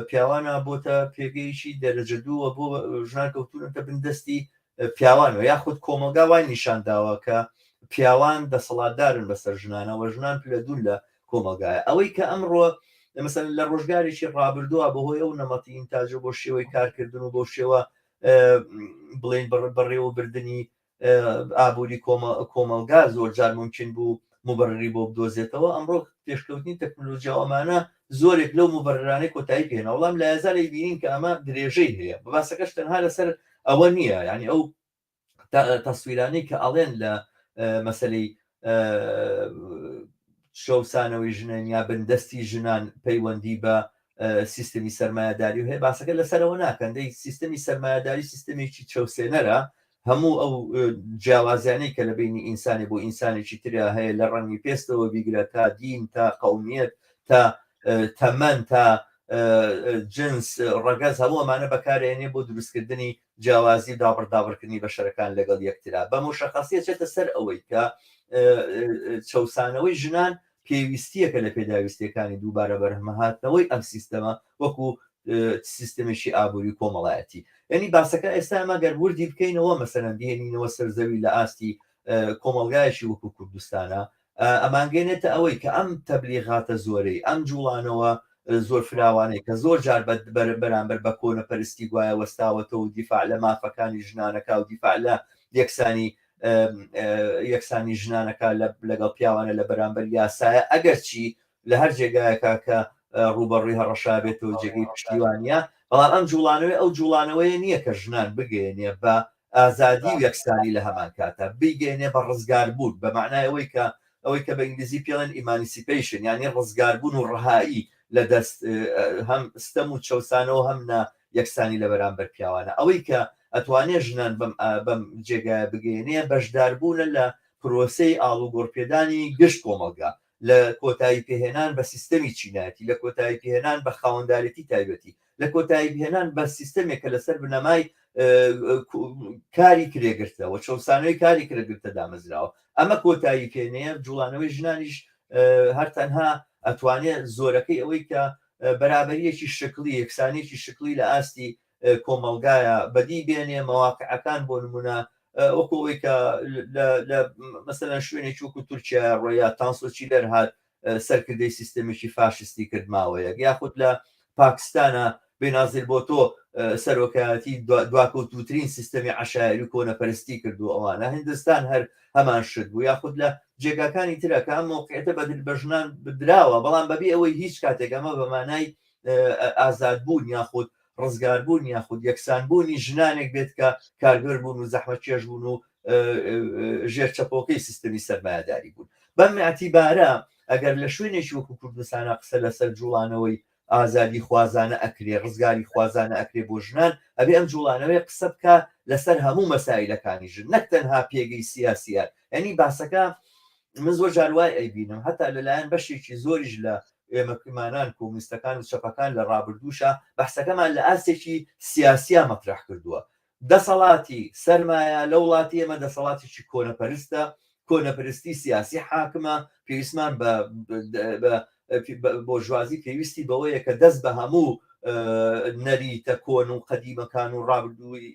پیاوانە بۆتە پێگەیەکی دەرەجە دووە بۆ ژنان کەوتونەتە بندەستی پیاوانەوە یاخود کۆمەڵگا وای نیشان داوە کە پیاوان دەسەڵاتدارن بەسەر ژنانەوە ژنان پلە دوون لە کۆمەڵگایە ئەوەی کە ئەمڕۆ مەسەلەن لە ڕۆژگارێکی ڕابردووە بەهۆی ئەو نەمەتی ئینتاج و بۆ شێوەی کارکردن و بۆ شێوە بڵێن بەڕێوەبردننی ئابووری کۆمەڵگا زۆر جار ممکن بوو مبرری بۆ بدۆزێتەوە ئەمڕۆ پێشکەوتنی تەکنولۆژیا ئەمانە زۆرێک لەو مبررانەی کۆتایی پێێنە وەڵام لە یازالەی بینین کە ئەمە درێژەی هەیە باسەکەش تەنها لەسەر ئەوە نییە یعنی ئەو تەسویرانەی کە ئەڵێن لە مەسلەی چەوسانەوەی ژنان یا بندەستی ژنان پەیوەندی بە سیستمی سەرمایەداری و هەیە باسەکە لەسەرەوە ناکەن دەی سیستمی سەرمایەداری سیستمێکی چەوسێنەرە هەموو ئەو جیاوازیانەی کە لە بینی ئینسانی بۆ ئینسانێکی تریا هەیە لە ڕەنگی پێستەوە بیگرە تا دین تا قومیت تا تەمەن تا جنس ڕەگەز هەموو ئەمانە بەکارێنێ بۆ دروستکردنی جیاوازی و دابڕدابڕکردنی بەشەرەکان لەگەڵ یەکترا بە موشەخەسی ئەچێتە سەر ئەوەی کە چەوسانەوەی ژنان پێویستیەکە لە پێداویستیەکانی دووبارە بەرهەمهاتنەوەی ئەم سیستەمە وەکو سیستمێکی ئابووری و کۆمەڵایەتی یعنی باسەکە ئێستا ئەمە گەر وردی بکەینەوە مەسەلەن بهێنینەوە سەر زەوی لە ئاستی کۆمەڵگایەکی وەکو کوردستانە ئەمانگەێنێتە ئەوەی کە ئەم تەبلیغاتە زۆرەی، ئەم جوڵانەوە زۆر فراوانەی کە زۆر جار بەرامبەر بە کۆنەپەرستی گوایە وەستاوەتەوە و دیفاع لە مافەکانی ژنانەکا و دیفاع لە یەکسانی یەکسانی ژنانەکا لەگەڵ پیاوانە لە بەرامبەر یاسایە ئەگەرچی لە هەر جێگایەکە کە ڕووبەڕووی هەڕەشا بێتەوە جێگەی پشتیوانیە بەڵام ئەم جوڵانەوەی ئەو جوڵانەوەیە نییە کە ژنان بگەێنێ بە ئازادی و یەکسانی لە هەمان کاتا بیگەیەنێ بە ڕزگاربوون بە مەعنای ئەوەی کە ئەوەی کە بە ئینگلیزی پێڵێن emancipation یانی ڕزگاربوون و ڕەهایی لە دەست هەم ستەم و چەوسانەوە هەم نا یەکسانی لە بەرامبەر پیاوانە ئەوەی کە ئەتوانێ ژنان بەم بەم جێگایە بگەیەنێ بەشداربوونە لە پرۆسەی ئاڵوگۆڕپێدانی گشت کۆمەڵگا لە کۆتایی پێهێنان بە سیستەمی چینایەتی، لە کۆتایی پێهێنان بە خاوەندارێتی تایبەتی، لە کۆتایی پێهێنان بە سیستەمێک کە لەسەر بنەمای کاری کرێگرتە و چەوسانەوەی کاری کرێگرتە دامەزراوە. ئەمە کۆتایی پێنەیە، جوڵانەوەی ژنانیش هەر تەنها ئەتوانێ زۆرەکەی ئەوەی کە بەرابەرییەکی شکڵی، یەکسانییەکی شکڵی لە ئاستی کۆمەڵگایە بەدی بێنێ، مەواقعەکان بۆ نمونە وەکو ئەوەی کە لە مەسەلەن شوێنێکی وەکو تورکیا ڕۆیا تانسۆ چیلەر هات سەرکردەی سیستەمێکی فاشستی کرد ماوەیەک یاخود لە پاکستانە بێنازیر بۆ تۆ سەرۆکایەتی دواکەوتوترین سیستەمی عشاعری و کۆنەپەرستی کردو ئەوانە هندستان هەر هەمان شت بوو یاخود لە جێگاکانی ترە کە ئەم مۆقعێتە بەدل بە ژنان بدراوە بەڵام بەبێ ئەوەی هیچ کاتێک ئەمە بە مانای ئازادبوون یاخود ڕزگاربوون یاخود یەکسانبوونی ژنانێک بێت کە کارگەر بوون و زەحمەتکێش بوون و ژێر چەپۆکەی سیستەمی سەرمایەداری بوون. بەم ئیعتیبارە ئەگەر لە شوێنێکی وەکو کوردستانا قسە لەسەر جوڵانەوەی ئازادی خوازانە ئەکرێ، ڕزگاری خوازانە ئەکرێ بۆ ژنان، ئەبێ ئەم جوڵانەوەیە قسە بکا لەسەر هەموو مەسایلەکانی ژن نەک تەنها پێگەی سیاسیان. یانی باسەکە من زۆر جار وای ئەیبینم هەتا لەلایەن بەشێکی زۆریش لە ئێمەکمانان کۆمونیستەکان و چەپەکان لە ڕابردووشا بەحسەکەمان لە ئاستێکی سیاسیا مەترەح کردووە. دەسەڵاتی سەرمایە لە وڵاتی ئێمە دەسەڵاتێکی کۆنەپەرستە، کۆنەپەرستی سیاسی حاکمە، پێویستمان بە بۆرژوازی پێویستی بەوەیە کە دەست بە هەموو نەریتە کۆن و قەدیمەکان و ڕابردووی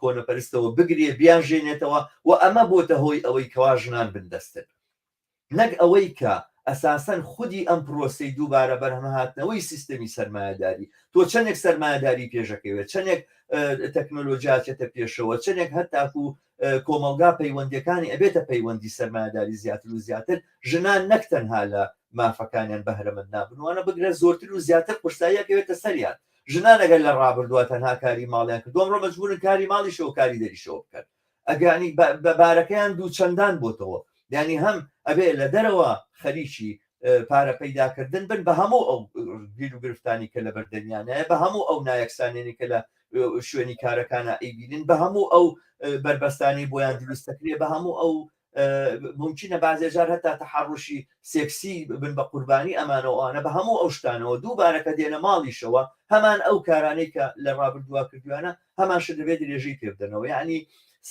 کۆنەپەرستەوە بگرێ بیانژێنێتەوە و ئەمە بۆتە هۆی ئەوەی کەوا ژنان بندەستن. نەک ئەوەی کە ئەساسەن خودی ئەم پرۆسەی دووبارە بەرهەمهاتنەوەی سیستەمی سەرمایەداری، تۆ چەندێک سەرمایەداری پێشەکەوێت، چەندێک تەکنۆلۆژیا ئەچێتە پێشەوە، چەندێک هەتاکو کۆمەڵگا پەیوەندیەکانی ئەبێتە پەیوەندی سەرمایەداری زیاتر و زیاتر، ژنان نەک تەنها لە مافەکانیان بەهرەمەند نابن وانە بگرە زۆرتر و زیاتر قورسایی ئەکەوێتە سەریان. ژنان ئەگەر لە ڕابردووە تەنها کاری ماڵیان کردووە، ئەمڕۆ مەجبورن کاری ماڵیشەوە کاری دەریشەوە بکەن. ئەگانی بە بارەکەیان دووچەندان بۆتەوە یانی هەم ئەبێ لە دەرەوە خەریکی پارە پەیداکردن بن بە هەموو ئەو گیر و گرفتانی کە لە بەردەمیانایە بە هەموو ئەو نایەکسانیانی کە لە شوێنی کارەکانە ئەیبینن بە هەموو ئەو بربەستانی بۆیان دروست دەکرێت بە هەموو ئەو ممکنە بازێ جار هەتا تەحەڕوشی سێکسی بن بە قوربانی ئەمانە و ئەوانە بە هەموو ئەو شتانەوە دووبارە کە دێنە ماڵیشەوە هەمان ئەو کارانەی کە لە ڕابردووە کردویانە هەمان شت دەبێت درێژەی پێ بدەنەوە یعنی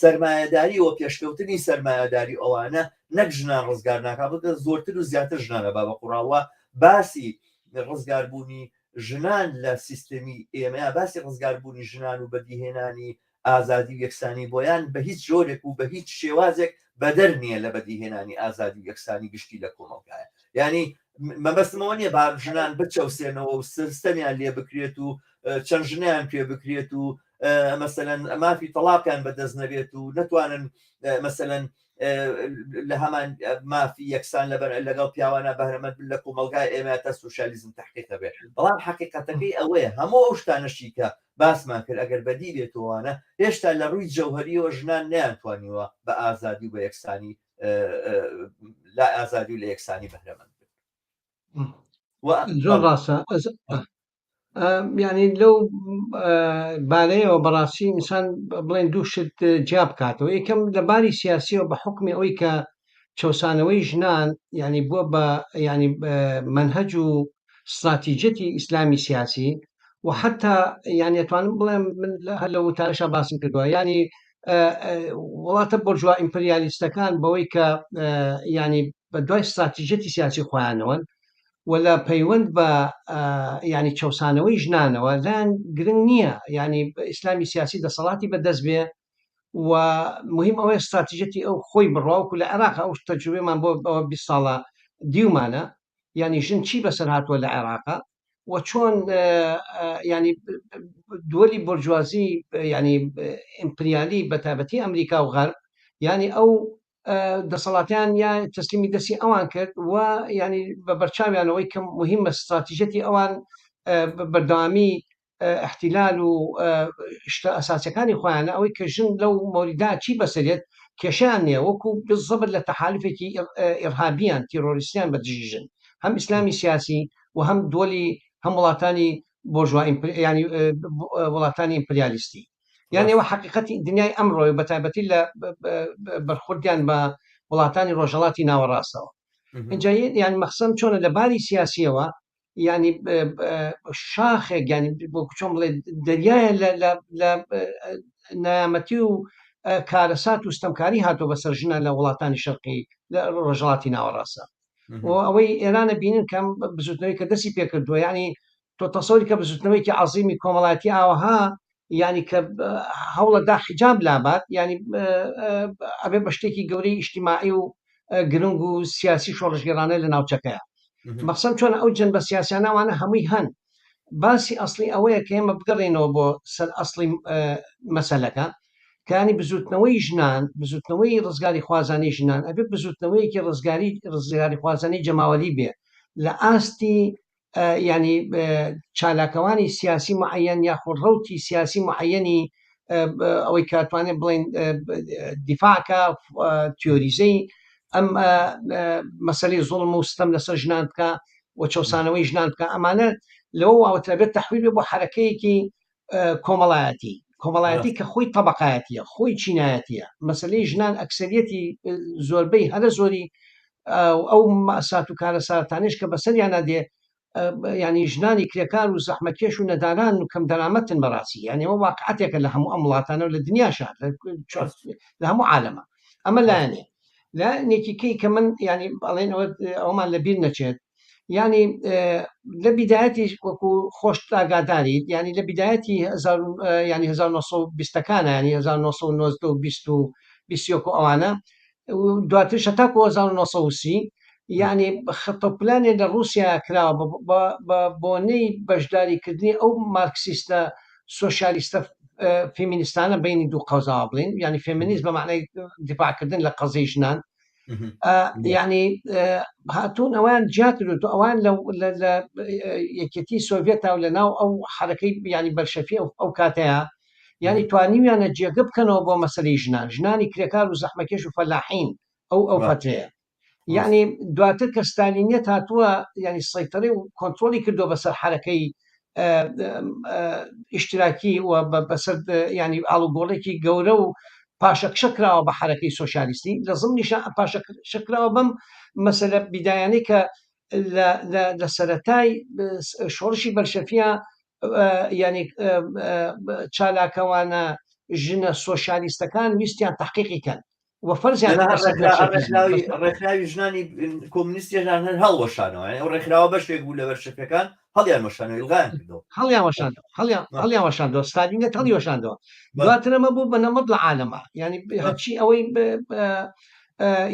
سەرمایەداری و پێشکەوتنی سەرمایەداری ئەوانە نەک ژنان ڕزگار ناکات بگە زۆرتر و زیاتر ژنانە با بە قوڕاوە باسی ڕزگاربوونی ژنان لە سیستەمی ئێمە باسی ڕزگاربوونی ژنان و بەدیهێنانی ئازادی و یەکسانی بۆیان بە هیچ جۆرێک و بە هیچ شێوازێک بەدەر نییە لە بەدیهێنانی ئازادی و یەکسانی گشتی لە کۆمەڵگایە. یانی مەبەستم ئەوە نییە با ژنان بچەوسێنەوە و ستەمیان لێ بکرێت و چەند ژنیان پێ بکرێت و مەسەلەن مافی تەڵاقیان بەدەست نەبێت و نەتوانن مەسەلەن لە هەمان مافی یەکسان لەبەر لەگەڵ پیاوانە بەهرەمەند بن لە کۆمەڵگای ئێمە تا سوسیالیزم تحقیقە بێ بەڵام حقیقەتەکەی ئەوەیە هەموو ئەو شتانەشی کە باسمان کرد ئەگەر بەدی بێتەوەوانە هێشتا لە ڕووی جەوهەریەوە ژنان نەیانتوانیوە بە ئازادی و بە یەکسانی لە ئازادی و لە یەکسانی بەهرەمەند بن. زۆر ڕاستە یعنی لەو بارەیەوە بەڕاستی ئینسان بڵێن دوو شت جیا بکاتەوە یەکەم لە باری سیاسیەوە بە حکمی ئەوەی کە چەوسانەوەی ژنان یعنی بووە بە یعنی مەنهەج و ستراتیجیەتی ئیسلامی سیاسی و حتا یعنی ئەتوانم بڵێم من هەر لە وتارەشا باسم کردووە یعنی وڵاتە بۆرجوا ئیمپریالیستەکان بەوەی کە یعنی بە دوای ستراتیجیەتی سیاسی خۆیانەوەن و لە پەیوەند بە یعنی چەوسانەوەی ژنانەوە لایان گرنگ نییە یعنی ئیسلامی سیاسی دەسەڵاتی بەدەست بێ و مهم ئەوەیە ستراتیژەتی ئەو خۆی بڕواوکو لە عێراق ئەو تەجروبەمان بۆ ئەوە 20 ساڵە دیومانە یعنی ژن چی بەسەر هاتووە لە عێراق و چۆن ینی دووەلی بۆرجوازی ینی ئیمپریالی بە تایبەتی ئەمریکا و غەرب ینی ئەو دەسەڵاتیان یا تەسلیمی دەستی ئەوان کرد و ینی بە بەرچاویانەوەی کە مهمە استراتیژەتی ئەوان بەردەوامی احتیلال و شتە ئەساسەکانی خۆیانە ئەوەی کە ژن لەو مۆریدا چی بەسەرێت کێشیان نییە وەکو بزەبر لە تەحالفێکی ئیرهابیان تیرۆریستیان بە دژی ژن هەم ئیسلامی سیاسی و هەم دۆلی هەم وڵاتانی بۆرژوا ینی وڵاتانی ئیمپریالیستی یان ئێوە حقیقەتی دنیای ئەمڕۆی بە تایبەتی لە بەرخوردیان بە وڵاتانی ڕۆژهەڵاتی ناوەڕاستەوە اینجا یان مەخسەم چۆنە لە باری سیاسیەوە ینی شاخێک ینی بۆ چۆن بڵێ دەریایە لە نایامەتی و کارەسات و ستەمکاری هاتۆ بەسەر ژنە لە وڵاتانی شەرقی لە ڕۆژهەڵاتی ناوەڕاستە و ئەوەی ئێرانە بینن کەم بزوتنەوەی کە دەستی پێکردووە ینی تۆ تەسەوری کە بزوتنەوەیەکی عەزیمی کۆمەڵایەتی ئاوەها یعنی کە هەوڵەدا حیجاب لابات یعنی ئەبێ بە شتێکی گەورەی ئیجتیماعی و گرنگ و سیاسی شۆڕشگێڕانە لە ناوچەکەیە مەخسەم چۆن ئەو جەنبە سیاسیانەوانە هەمووی هەن باسی ئەسڵی ئەوەیە کە ئێمە بگەڕێینەوە بۆ سەر ئەسڵی مەسەلەکە کانی بزوتنەوەی ژنان بزوتنەوەی ڕزگاری خوازانی ژنان ئەبێ بزوتنەوەیەکی ڕزگاری ڕزگاری خوازانی جەماوەری بێ لە ئاستی ینی چالاکەوانی سیاسی معەن یاخود ڕوتی سیاسی معەنی ئەوەی کاتوانێت بڵین دیفاعکە تیۆریزەی ئەم مەسەلەی زوڵم و ستەم لەسەر ژنان بکە و چەوسانەوەی ژنان بکە ئەمانە لەوە واوەترە بێت تەحویل بێ بۆ حرەکەیەکی کۆمەڵایەتی کۆمەڵایەتی کە خۆی طبقایەتیە خۆی چینایەتیە مەسلەی ژنان ئەکسەریەتی زۆربەی هەرە زۆری ئەو مەسات و کارەساتانیش کە بەسەریانە دێ ینی ژنانی کرێکار و زەحمەتکێش و نەداران و کەم دەرامەتن بەڕاستی یعنی ئەوە واقعەتێکە لە هەموو ئەم وڵاتانە و لە دنیاشا لە هەموو عالەمە ئەمە لایەنێ لایەنێکی کەی کە من ینی ئەڵێن ئەوە ئەومان لە بیر نەچێت ینی لە بیدایەتی وەکو خۆش ئاگاداری ینی لە بیدایەتی ینی 1920ەکانە ینی 1990 و 20 و 21 و ئەوانە دواتریش هەتاکو 1930 یعنی خطە و پلانێ لە ڕووسیا کراوە بە بۆنەی بەشداریکردنی ئەو مارکسیستە سۆسیالیستە فێمینیستانە بینی دوو قەوزاوە بڵین یعنی فێمینیست بە معنای دیفاعکردن لە قەزەی ژنان یعنی هاتوون ئەوان جیا کردو ئەوان لە یەکێتی سۆڤێتا و لە ناو ئەو حرەکەی ینی بەلشەفی ئەو کاتەیە یانی توانیویانە جێگە بکەنەوە بۆ مەسەلەی ژنان، ژنانی کرێکار و زەحمەکێش و فەلاحین ئەو ئەو فەترەیە. یانی دواتر کە ستالینیەت هاتووە یانی سەیتەرەی و کۆنترۆڵی کردووە بەسەر حەرەکەی ئیشتراکی و بەسەر ینی ئاڵوگۆڕێکی گەورە و پاشەکشە کراوە بە حەرەکەی سۆسیالیستی لە زمنیشا پاشەکشە کراوە بەم مەسەلە بیدایانەی کە لە سەرەتای شۆڕشی بەلشەفیە یانی چالاکەوانە ژنە سۆسیالیستەکان ویستیان تحقیقی کەن و فەرزیان ڕێکخراوی ژنانی کۆمونیستی ژنان هەر هەڵوەشانەوە ئەو ڕێکخراوە بەشێک بوو لە بەرشەکەکان هەڵیان وەشانەوە ئیلغایان کردەوە هەڵیان وەشاندەوە هەڵیان هەڵیان وەشاندەوە ستالینێت هەڵی وەشاندەوە دواتر ئەمە بوو بە نەمەط لە عالەمە یعنی هەرچی ئەوەی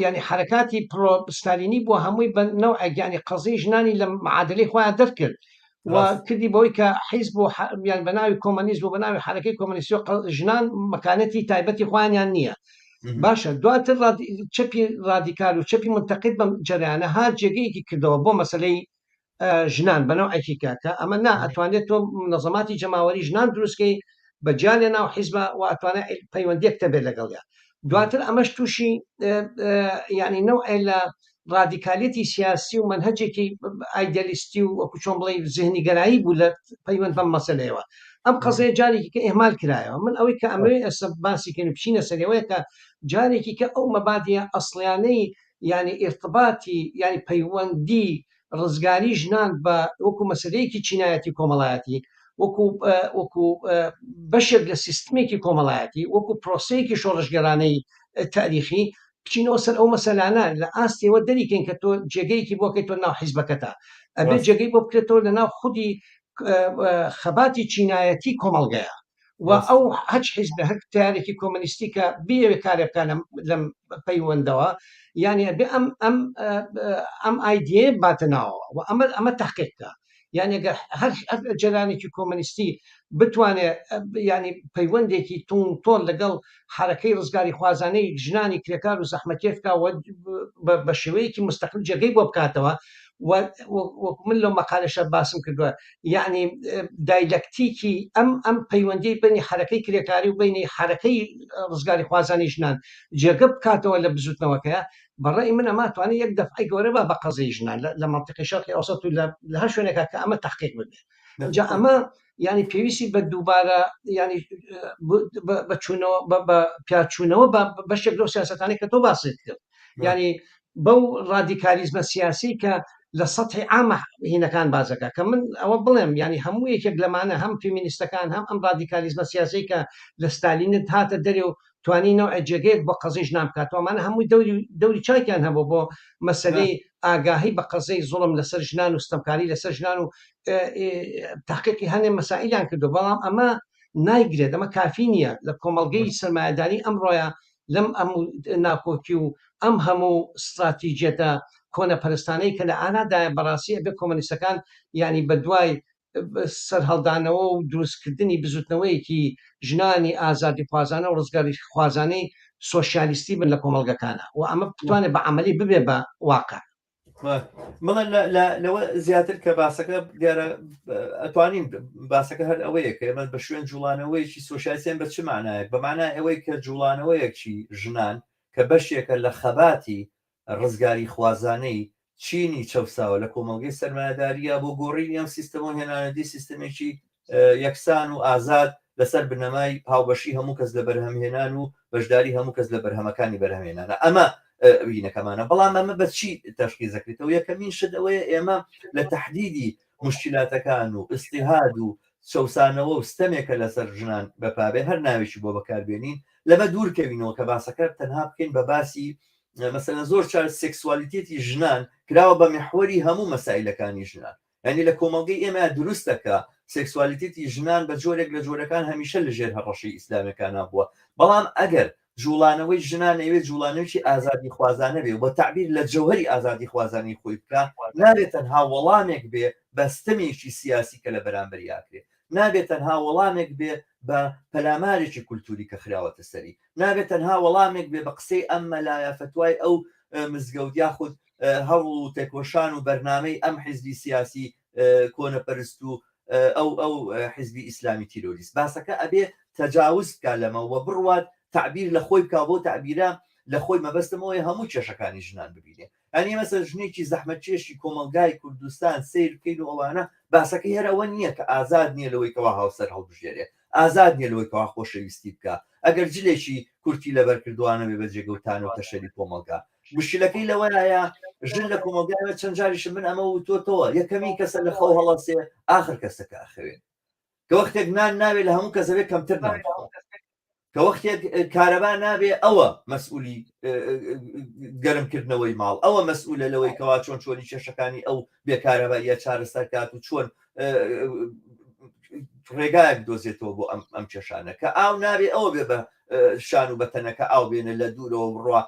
یعنی حرکاتی پرۆ ستالینی بووە هەمووی بە نەوعێک یعنی قەزیی ژنانی لە معادلەی خۆیان دەرکرد و کردی بەوەی کە حیزب و یان بە ناوی کۆمەنیزم و بە ناوی حرەکەی کۆمەنیستی ژنان مەکانەتی تایبەتی خۆیانیان نییە باشە دواتر چەپی ڕادیکال و چەپی منتەقید بەم جەریانە هات جێگەیەکی کردەوە بۆ مەسلەی ژنان بە نەوعێکی کە کە ئەمە نا ئەتوانێت تۆ منەزەماتی جەماوەری ژنان دروستکەی بە جیا لە ناو حیزبە و ئەتوانێت پەیوەندیەک تەبێت لەگەڵیا دواتر ئەمەش تووشی یعنی نەوعێ لە ڕادیکالیەتی سیاسی و مەنهەجێکی ئایدیالیستی و وەکو چۆن بڵێی زهنیگەرایی بوو لە پەیوەند بەم مەسەلەیەوە ئەم قەزەیە جارێکی کە ئیهمال کرایەوە من ئەوەی کە ئەمەوێ ئێستا باسی کەین و بچینە سەرەوەیە کە جارێکی کە ئەو مەبادیە ئەسڵیانەی یعنی ئیرتباتی یعنی پەیوەندی ڕزگاری ژنان بە وەکو مەسەلەیەکی چینایەتی کۆمەڵایەتی وەکو وەکو بەشێک لە سیستمێکی کۆمەڵایەتی وەکو پرۆسەیەکی شۆڕشگێرانەی تاریخی بچینەوە سەر ئەو مەسەلانە لە ئاستیەوە دەریکەین کە تۆ جێگەیەکی بۆ کەی تۆ ناو حیزبەکەتە ئەبێ جێگەی بۆ بکرێتەوە لە ناو خودی خەباتی چینایەتی کۆمەڵگەیە و ئەو هەچ حیزب هەر تیارێکی کۆمەنیستی کە بیەوێ کارێ بکە لەم پەیوەندەوە یعنی ئەبێ ئەم ئەم ئەم ئایدیە باتە ناوەوە و ئەمە ئەمە تحقیق بکە یعنی گەر هەر جەرانێکی کۆمەنیستی بتوانێت ینی پەیوەندێکی تون تۆن لەگەڵ حرەکەی ڕزگاری خوازانەی ژنانی کرێکار و زەحمەتکێش بکا و بە شێوەیەکی مستەقل جێگەی بۆ بکاتەوە وەکو من لەو مەقالەشە باسم کردووە یعنی دایلەکتیکی ئەم ئەم پەیوەندی بینی حرەکەی کرێکاری و بینی حرەکەی ڕزگاری خوازانی ژنان جێگە بکاتەوە لە بزوتنەوەکەیە بەڕێی من ئەمە توانێت یەک دەفعی گەورە بە بە قەزیی ژنان لە مەنتیقی شەرقی ئەوسەت و لە هەر شوێنێکا کە ئەمە تەحقیق ببێت جا ئەمە یعنی پێویستی بە دووبارە ینی بەچوونەوە بە پیاچوونەوە بە بەشێک لەو سیاستانەی کە تۆ باست کرد ینی بەو ڕادیکالیزمە سیاسی کە لە سەحی عامە هینەکان بازەکە کە من ئەوە بڵێم ینی هەموو یەکێک لەمانە هەم فیمینیستەکان هەم ئەم ڕادیکالیزمە سیاسی کە لە ستالینت هاتە دەرێ و توانی نەوعێ جێگەیەک بۆ قەزیی ژنان بکاتەوە، ئەمانە هەمووی دەوری دەوری چاکیان هەبوو بۆ مەسەلەی ئاگاهی بە قەزیی زوڵم لەسەر ژنان و ستەمکاری لەسەر ژنان و تەحقیقی هەنێ مەسائیلیان کردووە، بەڵام ئەمە نایگرێت، ئەمە کافی نییە لە کۆمەڵگەی سەرمایەداری ئەمڕۆیە لەم هەموو ناکۆکی و ئەم هەموو ستراتیجیەتە کۆنەپەرستانەی کە لە ئارادایە بەڕاستی ئەبێ کۆمەنیستەکان یانی بەدوای سەرهەڵدانەوە و دروستکردنی بزوتنەوەیەکی ژنانی ئازادیخوازانە و ڕزگاریخوازانەی سۆشیالیستی بن لە کۆمەڵگەکانا و ئەمە بتوانێت بە عەمەلی ببێ بە واقع. بەڵێ لەوە زیاتر کە باسەکە دیارە ئەتوانین باسەکە هەر ئەوەیە کە ئێمە بە شوێن جوڵانەوەیەکی سۆشیالیستیان بە چ مانایەک بە مانای ئەوەی کە جوڵانەوەیەکی ژنان کە بەشێکە لە خەباتی ڕزگاری خوازانەی چینی چەوساوە لە کۆمەڵگەی سەرمایەداریە بۆ گۆڕینی ئەم سیستەمە و هێنانەدی سیستەمێکی یەکسان و ئازاد لەسەر بنەمای هاوبەشی هەموو کەس لە بەرهەمهێنان و بەشداری هەموو کەس لە بەرهەمەکانی بەرهەمهێنانە. ئەمە وینەکەمانە. بەڵام ئەمە بە چی تەشخیس دەکرێتەوە؟ یەکەمین شت ئەوەیە ئێمە لە تەحدیدی موشکیلاتەکان و ئیستیهاد و چەوسانەوە و ستەمێکە لەسەر ژنان بەپابێ هەر ناوێکی بۆ بەکاربێنین لەمە دوور کەوینەوە کە باسەکە تەنها بکەین بە باسی مەسەلەن زۆر چار سێکسوالیتێتی ژنان کراوە بە میحوەری هەموو مەسایلەکانی ژنان یانی لە کۆمەڵگەی ئێمە دروستە کە سێکسوالیتێتی ژنان بە جۆرێک لە جۆرەکان هەمیشە لە ژێر هەڕەشەی ئیسلامەکانە بووە بەڵام ئەگەر جوڵانەوەی ژنان ئەوێ جوڵانەوەی ئازادی خوازانە بێ و بە تەعبیر لە جەوهەری ئازادی خوازانی خۆی بکە نابێت تەنها وەڵامێک بێ بە ستەمێکی سیاسی کە لە بەرامبەری ئاکرێ نابێت تەنها وەڵامێک بێ بە پەلامارێکی کولتوری کە خراوەتە سەری نابێت تەنها وەڵامێک بێ بە قسەی ئەم مەلایە فەتوای ئەو مزگەوت یاخود هەوڵ و تێکۆشان و بەرنامەی ئەم حیزبی سیاسی کۆنەپەرست و ئەو ئەو حیزبی ئیسلامی تیرۆریست. باسەکە ئەبێ تەجاوز بکا لەمە و بڕوات تەعبیر لە خۆی بکا بۆ تەعبیرە لە خۆی مەبەستم ئەوەیە هەموو کێشەکانی ژنان ببینێ. یانی مەسەلەن ژنێکی زەحمەتکێشی کۆمەڵگای کوردستان سەیر بکەین و ئەوانە باسەکەی هەر ئەوە نییە کە ئازاد نییە لەوەی کەوا هاوسەر هەڵبژێرێ ئازاد نییە لەوەی کەوا خۆشەویستی بکا ئەگەر جلێکی کورتی لەبەر کردوانە بێ بە جێگە و تانە و تەشەری کۆمەڵگا مشکلەکەی لەوەیە ژن لە کۆمەڵگایە چەند جاریشم من ئەمە وتۆتەوە یەکەمین کەسە لە خەو هەڵەسێ ئاخر کەسەکە ئەخەوێ کە وەختێک نان ناوێ لە هەموو کەسەوێ کەمتر نان کە وەختێک کارەبا نابێ ئەوە مەسئولی گەرمکردنەوەی ماڵ ئەوە مەسئولە لەوەی کەوا چۆن چۆنی کێشەکانی ئەو بێکارەباییە چارەسەر کات و چۆن ڕێگایەک دۆزێتەوە بۆ ئەم ئەم کێشانە کە ئاو نابێ ئەوە بێ بە شان و بەتەنەکە ئاو بێنە لە دوورەوە بڕوا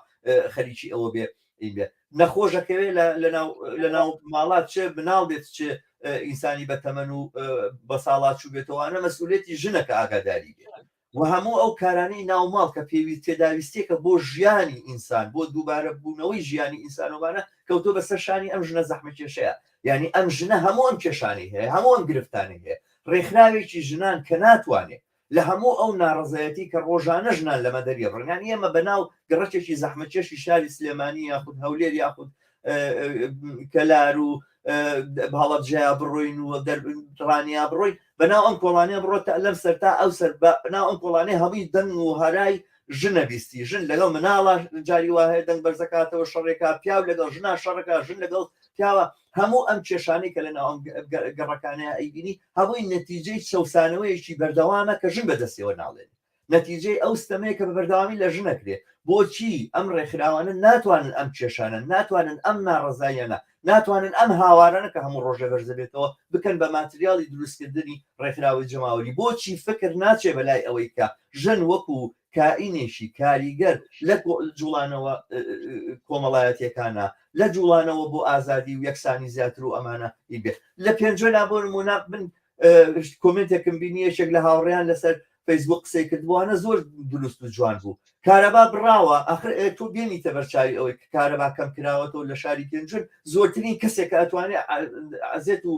خەریکی ئەوە بێ بێ نەخۆشەکەوێ لە ناو ماڵات چ مناڵ بێت چ ئینسانی بە تەمەن و بە ساڵا چوو بێتەوانە مەسئولێتی ژنەکە ئاگاداری بێت و هەموو ئەو کارانەی ناوماڵ کە پێویست تێداویستیەکە بۆ ژیانی ئینسان بۆ دووبارە بوونەوەی ژیانی ئینسانۆبانە کەوتۆ بەسەر شانی ئەم ژنە زەحمەکێشەیە یعنی ئەم ژنە هەموو ئەم کێشانەی هەیە هەموو ئەم گرفتانەی هەیە ڕێکخراوێکی ژنان کە ناتوانێت لە هەموو ئەو ناڕەزایەتی کە ڕۆژانە ژنان لەمە دەریەبڕن یانی ئێمە بەناو گەڕەکێکی زەحمەتکێشی شاری سلێمانی یاخود هەولێر یاخود کەلار و هەڵەبجەیا بڕۆین و ڕانیا بڕۆین بەناو ئەم کۆڵانەیە بڕۆ تا لەم سەر تا ئەو سەر بەناو ئەم کۆڵانەیە هەمووی دەنگ و هەرای ژنە بیستی ژن لەگەڵ مناڵە جاری وا هەیە دەنگ بەرزەکاتەوە شەڕێکا پیاو لەگەڵ ژنا شەڕەکە ژن لەگەڵ پیاوە هەموو ئەم کێشانەی کە لە ناو ئەم گەڕەکانەیە ئەیبینی هەمووی نەتیجەی چەوسانەوەیەکی بەردەوامە کە ژن بەدەستیەوە ناڵێنێ نەتیجەی ئەو ستەمەیە کە بە بەردەوامی لە ژن ئەکرێ بۆچی ئەم ڕێکخراوانە ناتوانن ئەم کێشانە ناتوانن ئەم ناڕەزاییانە ناتوانن ئەم هاوارانە کە هەموو ڕۆژێ بەرزەبێتەوە بکەن بە ماتریاڵی دروستکردنی ڕێکخراوەی جەماوەری بۆچی فکر ناچێ بەلای ئەوەی کە ژن وەکو کائینێکی کاریگەر لە جوڵانەوە کۆمەڵایەتیەکانە لە جوڵانەوە بۆ ئازادی و یەکسانی زیاتر و ئەمانە بێت لە پێنجوێنا بۆ نمونە من کۆمنتێکم بینی یەکێک لە هاوڕێیان لەسەر فەیسبوک قسەی کردبووانە زۆر دروست و جوان بوو کارەبا بڕاوە ئەخر تۆ بێنیتە بەرچاوی ئەوەی کە کارەبا کەم کراوەتەوە لە شاری پێنجوێن زۆرترین کەسێک کە ئەتوانێت عەزێت و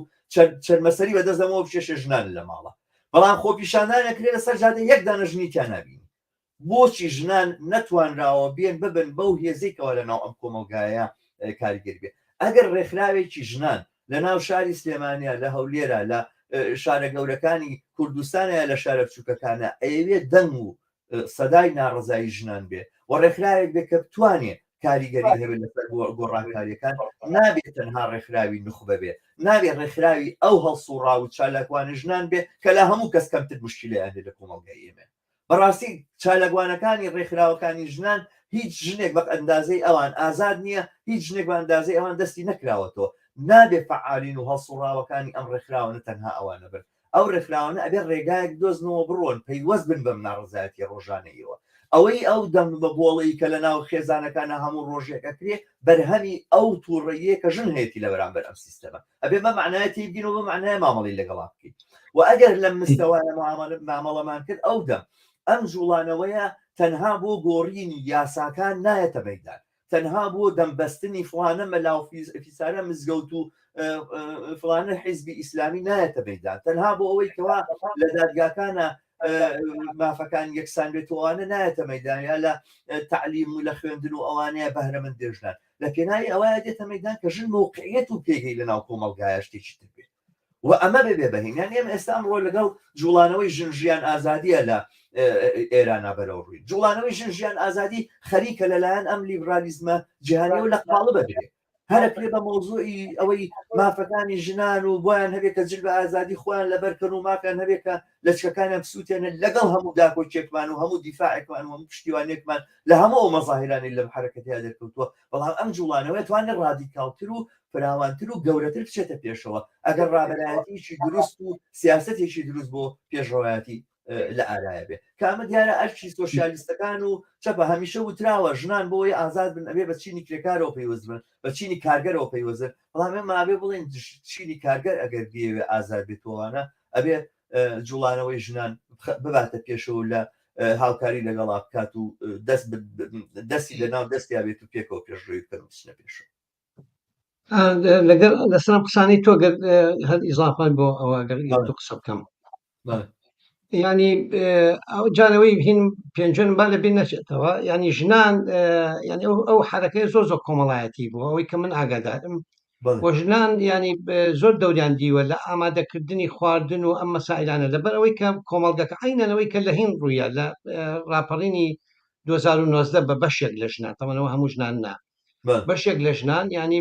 چەرمەسەری بەدەست دەمەوە بکێشێ ژنان لە ماڵە بەڵام خۆپیشاندان ئەکرێ لەسەر جادە یەک دانە ژنی تیا نابینی بۆچی ژنان نەتوانراوە بێن ببن بەو هێزەی کەوا لە ناو ئەم کۆمەڵگایە کاریگەر بێ ئەگەر ڕێکخراوێکی ژنان لە ناو شاری سلێمانیا لە هەولێرە لە شارە گەورەکانی کوردستانە لە شارە بچووکەکانە ئەیەوێت دەنگ و سەدای ناڕەزایی ژنان بێ و ڕێکخراوێک بێ کە بتوانێ کاریگەری هەبێت لەسەر گۆڕانکاریەکان نابێت تەنها ڕێکخراوی نوخبە بێ نابێت ڕێکخراوی ئەو هەڵسوڕاو و چالاکوانە ژنان بێ کە لە هەموو کەس کەمتر مشکلەیان هەیە لە کۆمەڵگای ئێمە بەڕاستی چالاکوانەکانی ڕێکخراوەکانی ژنان هیچ ژنێک بە ئەندازەی ئەوان ئازاد نییە هیچ ژنێک بە ئەندازەی ئەوان دەستی نەکراوەتەوە نابێ فەعالین و هەڵسوڕاوەکانی ئەم ڕێکخراوانە تەنها ئەوانە بن ئەو ڕێکخراوانە ئەبێ ڕێگایەک بدۆزنەوە بڕۆن پەیوەست بن بەم ناڕەزایەتیە ڕۆژانەیەوە. ئەوەی ئەو دەنگ بە بۆڵەی کە لە ناو خێزانەکانا هەموو ڕۆژێک ئەکرێ بەرهەمی ئەو توڕەییە کە ژن هەیەتی لە بەرامبەر ئەم سیستەمە. ئەبێ بەم مەعنایە تێیبگەین و بەم مەعنایە مامەڵەی لەگەڵا بکەین. وە ئەگەر لەم مستەوایە مامەڵەمان کرد ئەو دەم ئەم جوڵانەوەیە تەنها بۆ گۆڕینی یاساکان نایەتە مەیدان. تەنها بۆ دەم بەستنی فڵانە مەلا و فیسارە مزگەوت و فڵانە حیزبی ئیسلامی نایەتە مەیدان تەنها بۆ ئەوەی کەوا لە دادگاکانە مافەکان یەکسان بێت و ئەوانە نایەتە مەدان یا لە تعلیم و لە خوێندن و ئەوانەیە بەهرەمەند دێژنان لە پێناوی ئەوەیە دێتە مەدان کە ژن موقعیت و پێگەی لە ناو کۆمەڵگایە شتێکی تر بێت و ئەمە ببێ بەهین یان ئێمە ئێستا ئەمڕۆ لەگەڵ جوڵانەوەی ژن ژیان ئازادیە لە ئێرانە بەرەو ڕووی جوڵانەوەی ژن ژیان ئازادی خەریکە لەلایەن ئەم لیبرالیزمە جیهانیەوە لە قاڵب بدرێ هەرەکرێ بە مەوزوعی ئەوەی مافەکانی ژنان و بۆیان هەبێت کە جل بە ئازادی خۆیان لەبەرکەن و مافیان هەبێت کە لەچکەکانیان بسووتێنن لەگەڵ هەموو داکۆکیەکمان و هەموو دیفاعێکمان و هەموو پشتیوانیەکمان لە هەموو ئەو مەزاهیرانەی لەم حەرەکەتەیا دەرکەوتووە، بەڵام ئەم جوڵانەوەیە توانێت ڕادیکاڵتر و فراوانتر و گەورەتر بچێتە پێشەوە ئەگەر ڕابەرایەتیی دروست و سیاسەتێکی دروست بۆ پێشڕەوایەتی لە ئارایە بێ کە ئەمە دیارە ئەرکی سۆسیالیستەکان و چەپە هەمیشە وتراوە ژنان بۆ ئەوەی ئازاد بن ئەبێ بە چینی کرێکارەوە پەیوەست بن بە چینی کارگەرەوە پەیوەست بن بەڵام ئێمە ئەبێ بڵێن چینی کارگەر ئەگەر بیەوێ ئازاد بێت وانە ئەبێ جوڵانەوەی ژنان بباتە پێشەوە لە هاوکاری لەگەڵا بکات و دەست دەستی لە ناو دەستیا بێت و پێکەوە پێشڕەوی بکەن و بچنە پێشەوە. لەگەڵ لەسەر ئەم قسانەی تۆ گەر هەر ئیزافان بۆ ئەوە گەر یەک دوو قسە بکەم ینی ئەو جارەوەی هین پێنجوێن با لە بیر نەچێتەوە ینی ژنان ینی ئەو حرەکەی زۆر زۆر کۆمەڵایەتی بوو ئەوەی کە من ئاگادارم و ژنان ینی زۆر دەوریان دیوە لە ئامادەکردنی خواردن و ئەم مەسائلانە لەبەر ئەوەی کە کۆمەڵگەکە عینەنەوەی کە لە هین ڕوویە لە ڕاپەڕینی 2019 بە بەشێک لە ژنان تەمەنەوە هەموو ژنان نا بەشێک لە ژنان ینی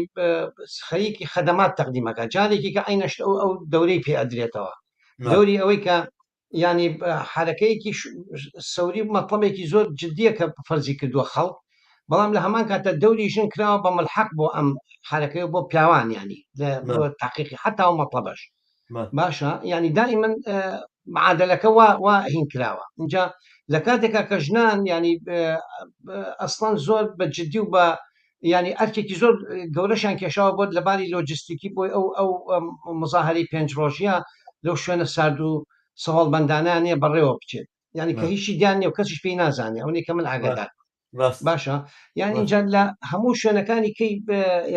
خەریکی خەدەمات تەقدیمەکە جارێکی کە عینەشت ئەو ئەو دەورەی پێ ئەدرێتەوە دەوری ئەوەی کە ینی حرەکەیەکی سەوری مەطلبێکی زۆر جددیە کە فەرزی کردووە خەڵک بەڵام لە هەمان کاتە دەوری ژن کراوە بە ملحق بۆ ئەم حرەکەی بۆ پیاوان ینی بۆ تاقیقی حتا و مەطلبەش باشە ینی دائیمەن معادلەکە وا وا هین کراوە اینجا لە کاتێکا کە ژنان ینی ئەسڵەن زۆر بە جددی و بە ینی ئەرکێکی زۆر گەورەشان کێشاوە بۆ لەباری لۆجستیکی بۆی ئەو ئەو مزاهری پێنج ڕۆژیە لەو شوێنە سارد و سەهۆڵبەندانە نیە بەڕێوە بچێت یعنی کە هیچی دیان نیە و کەسیش پێی نازانێ ئەو کە من ئاگادار باشە یان اینجا لە هەموو شوێنەکانی کەی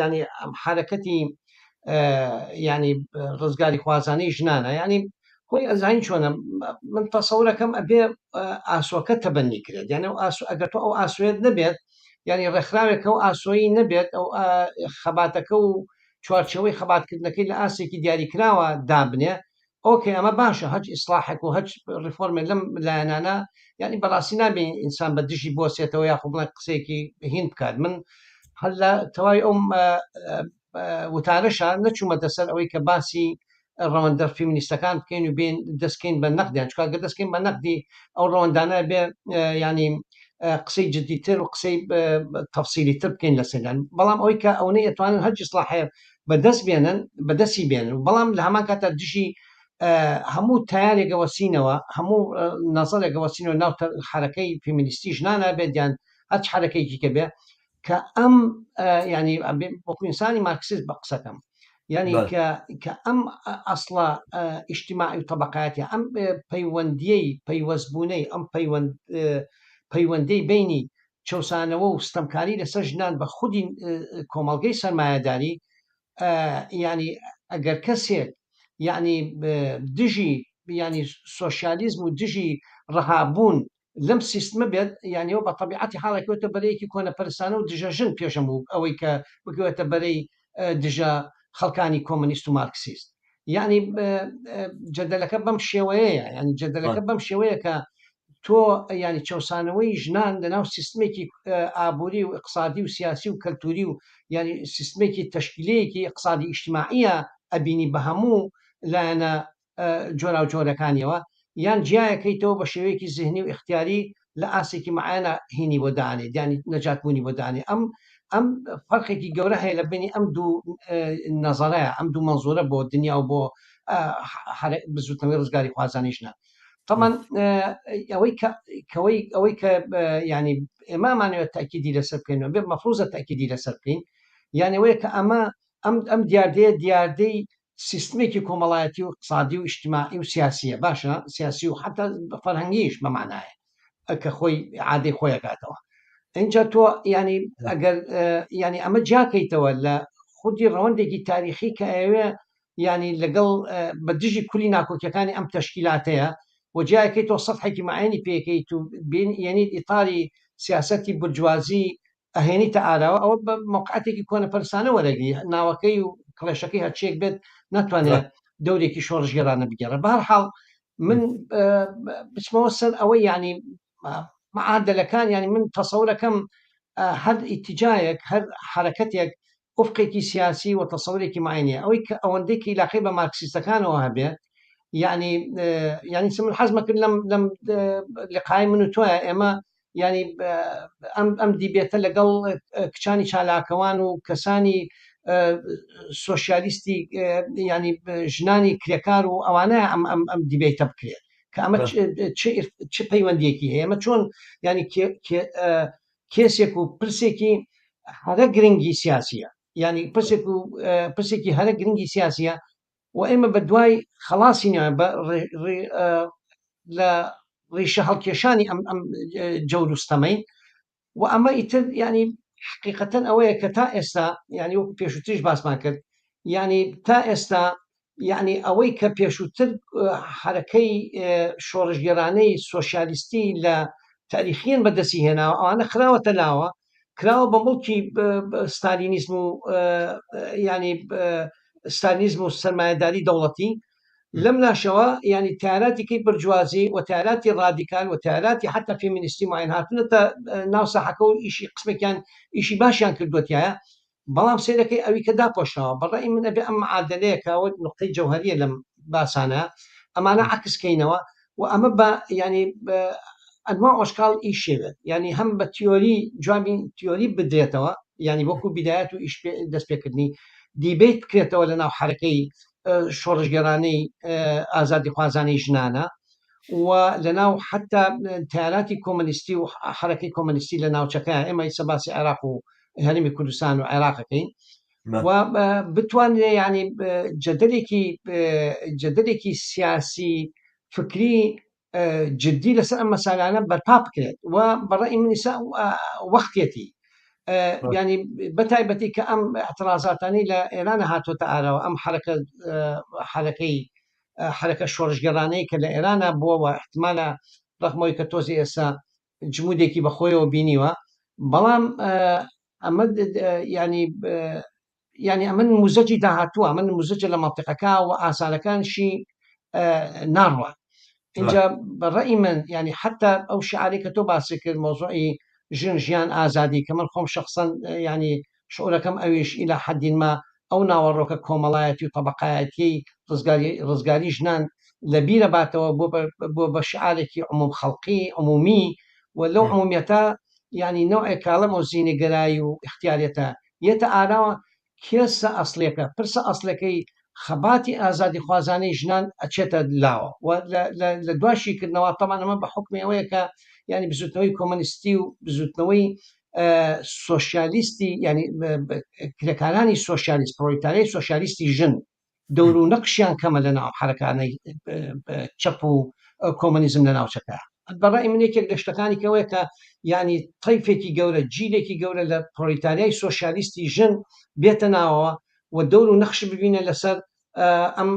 ینی ئەم حرەکەتی ینی ڕزگاری خوازانەی ژنانە ینی خۆی ئەزانین چۆنە من تەسەورەکەم ئەبێ ئاسۆکە تەبەنی کرێت یانە ئەو ئاسو ئەگەر تۆ ئەو ئاسوێت نەبێت یعنی ڕێکخراوێکە و ئاسۆیی نەبێت ئەو خەباتەکە و چوارچەوەی خەباتکردنەکەی لە ئاسێکی دیاریکراوە دابنێ ئۆکەی ئەمە باشە هەچ ئیسڵاحێک و هەچ ڕیفۆرمێک لەم لایەنانە یعنی بەڕاستی نابێ ئینسان بە دژی بۆسێتەوە یاخۆ بڵێ قسەیەکی هین بکات من هەر لە تەواوی ئەو وتارەشە نەچوومەتە سەر ئەوەی کە باسی ڕەوەندە فیمینیستەکان بکەین و بێن دەستکەین بە نەقدیان چکا گە دەستکەین بە نەقدی ئەو ڕەوەندانە بێ ینی قسەی جدیتر و قسەی تەفسیلی تر بکەین لەسەریان بەڵام ئەوەی کە ئەونەی ئەتوانن هەرچ ئیسڵاحێ بەدەست بێنن بەدەستی بێنن بەڵام لە هەمان کاتا دژی هەموو تیارێکە وەسینەوە هەموو نەزەرێکە وەسینەوە ناو حرەکەی فێمینیستی ژنانە بێت یان هەرچ حرەکەیەکی کە بێ کە ئەم ینی وەکو ئینسانی مارکسیست بە قسەکەم ینی کە کە ئەم ئەسڵە ئیجتیماعی و تەبقاتی ئەم پەیوەندیەی پەیوەستبوونەی ئەم پەیوەند پەیوەندی بینی چەوسانەوە و ستەمکاری لەسەر ژنان بە خودی کۆمەڵگەی سەرمایەداری یانی ئەگەر کەسێک یانی دژی یانی سۆسیالیزم و دژی ڕەهابوون لەم سیستمە بێت یانیەوە بە تەبیعەتی حاڵێکەوەتە بەرەیەکی کۆنەپەرستانە و دژە ژن پێشەم و ئەوەی کە بکەوێتە بەرەی دژە خەڵکانی کۆمۆنیست و مارکسیست یعنی جەدەلەکە بەم شێوەیەیە یعنی جەدەلەکە بەم شێوەیە کە تۆ ینی چەسانەوەی ژنان لەناو سیستمێکی ئابووری و اقتصادی و سیاسی و کەلتوری و ینی سیستمێکی تەشکیلەیەکی اقتصادی ئیجتماعیە ئەبینی بە هەموو لایەنە جۆراوجۆرەکانیەوە یان جیایەکەیتەوە بە شێوەیەکی زهنی و ئیختیاری لە ئاستێکی معەیەنا هینی بۆ دانێت یانی نەجات بوونی بۆ دانێ ئەم ئەم فەرقێکی گەورە هەیە لە بینی ئەم دوو نەزەرەیە ئەم دوو مەنزوورە بۆ دنیا و بۆ بزوتنەوەی ڕزگاری خوازانی ژنان طبعا ئەوەی کە کەوەی ئەوەی کە ینی ئێمامانەوێت تاکیدی لەسەر بکەینەوە بێ مەفروزە تاکیدی لەسەر بکەین یان ئەوەیە کە ئەمە ئەم ئەم دیاردەیە دیاردەی سیستمێکی کۆمەڵایەتی و اقتصادی و ئیجتماعی و سیاسیە باشە سیاسی و حتا فەرهەنگیش بە معنایە کە خۆی عادەی خۆی ئەکاتەوە اینجا تۆ ینی ئەگەر ینی ئەمە جیاکەیتەوە لە خودی ڕەوەندێکی تاریخی کە ئەوێ ینی لەگەڵ بە دژی کولی ناکۆکیەکانی ئەم تەشکیلاتەیە و و جیاکەی تۆ سەتحێکی معەیەنی پێکەیت و بین یەنی ئیتاری سیاسەتی بورجوازی ئەهێنیتە ئاراوە ئەوە بە مەوقعەتێکی کۆنەپەرستانە وەرەگری ناوەکەی و کڵێشەکەی هەرچیەک بێت ناتوانێت دەورێکی شۆڕشگێڕانە بگێڕێ بەهەرحاڵ من بچمەوە سەر ئەوەی یعنی معادلەکان یعنی من تەسەورەکەم هەر ئیتیجایەک هەر حرەکەتێک ئوفقێکی سیاسی و تەسەورێکی معینە ئەوەی کە ئەوەندەی کە عیلاقەی بە مارکسیستەکانەوە هەبێ یعنی یعنی من حەزمە کرد لەم لەم لقای من و تۆیە ئێمە یانی ئەم ئەم دیبێتە لەگەڵ کچانی چالاکەوان و کەسانی سۆسیالیستی ینی ژنانی کرێکار و ئەوانە ئەم ئەم ئەم دیبێتە بکرێت کە ئەمە چ پەیوەندیەکی هەیە ئەمە چۆن ینی کێسێک و پرسێکی هەرە گرنگی سیاسیە ینی پرسێک و پرسێکی هەرە گرنگی سیاسیە و ئێمە بە دوای خەڵاسی نوێ بە لە ڕیشە هەڵکێشانی ئەم ئەم جەور و ستەمەین و ئەمە ئیتر ینی حقیقەتەن ئەوەیە کە تا ئێستا ینی وەکو پێشووتریش باسمان کرد ینی تا ئێستا یعنی ئەوەی کە پێشووتر حرەکەی شۆڕشگێرانەی سۆسیالیستی لە تاریخیان بەدەستی هێناوە ئەوانە خراوەتە لاوە کراوە بە مڵکی ستالینیزم و ینی ستالینیزم و سەرمایەداری دەوڵەتی لەم لاشەوە ینی تیاراتی کەی برجوازی و تیاراتی ڕادیکال و تیاراتی حتا فێمینیستی معین هاتونەتە ناو ساحەکە و ئیشی قسمێکیان ئیشی باشیان کردووەتیایە بەڵام سەیرەکەی ئەوی کە داپۆشراوە بەڕای من ئەبێ ئەم معادلەیە کە ئەوە نقطەی جەوهریە لەم باسانە ئەمانە عکس کەینەوە و ئەمە بە ینی ئەنوا ئۆشکاڵ ئیشێوێت ینی هەم بە تیۆری جوابی تیۆری بدرێتەوە ینی وەکو بیدایەت و ئیش دەست پێکردنی دیبیت بکرێتەوە لە ناو حرەکەی شۆڕشگێرانەی ئازادیخوازانەی ژنانە و لە ناو حتا تیاراتی کۆمەنیستی و حرەکەی کۆمەنیستی لە ناوچەکە ئێمە ئیسە باسی عێراق و هەرێمی کوردستان و عێراقەکەین و بتوانرێ ینی جەدەلێکی جەدەلێکی سیاسی فکری جدی لەسەر ئەم مەسالانە بەرپا بکرێت و بەڕێی منیسا وەختێتی ینی بەتایبەتی کە ئەم اعترازاتانی لە ئێران هاتۆتە ئاراوە ئەم حرەکە حرەکەی حرەکە شۆڕشگێڕانەی کە لە ئێرانە بووە و احتمالە ڕەخمەوەی کە تۆزی ئێستا جمودێکی بەخۆیەوە بینیوە بەڵام ئەمە ینی یعنی ئەمە نموزەجی داهاتووە ئەمە نموزەجە لە مەنتیقەکە و ئاسارەکانشی ناڕوان اینجا بە ڕەئی من یعنی حتا ئەو شعارەی کە تۆ باسی کرد مۆزوعی ژن ژیان ئازادی کە من خۆم شخصا یعنی شعورەکەم ئەویش ئیلا حەدین ما ئەو ناوەڕۆکە کۆمەڵایەتی و طبقایەتی ڕزگاری ڕزگاری ژنان لە بیرە باتەوە بۆ بۆ بە شعارێکی عموم خەڵقی عمومی و لەو عمومیەتە یعنی نەوعێک کاڵم ئەو زینەگەرایی و اختیارەتە یەتە ئاراوە کێسە ئەسڵیەکە، پرسە ئەسڵیەکەی خەباتی ئازادیخوازانەی ژنان ئەچێتە لاوە و لە دوای شیکردنەوە تەبعەن ئەمە بە حوکمی ئەوەیە کە یانی بزوتنەوەی کۆمەنیستی و بزوتنەوەی سۆشیالیستی یانی کرێکارانی سۆشیالیست پرۆلیتاریای سۆشیالیستی ژن دەور و نەقشیان کەمە لە ناو حەرەکانەی چەپ و کۆمەنیزم لە ناوچەکە. بەڕای من یەکێک لە شتەکانی کەوەیە کە یعنی تەیفێکی گەورە جیلێکی گەورە لە پرۆلیتاریای سۆسیالیستی ژن بێتە ناوەوە و دەور و نەخش ببینە لەسەر ئەم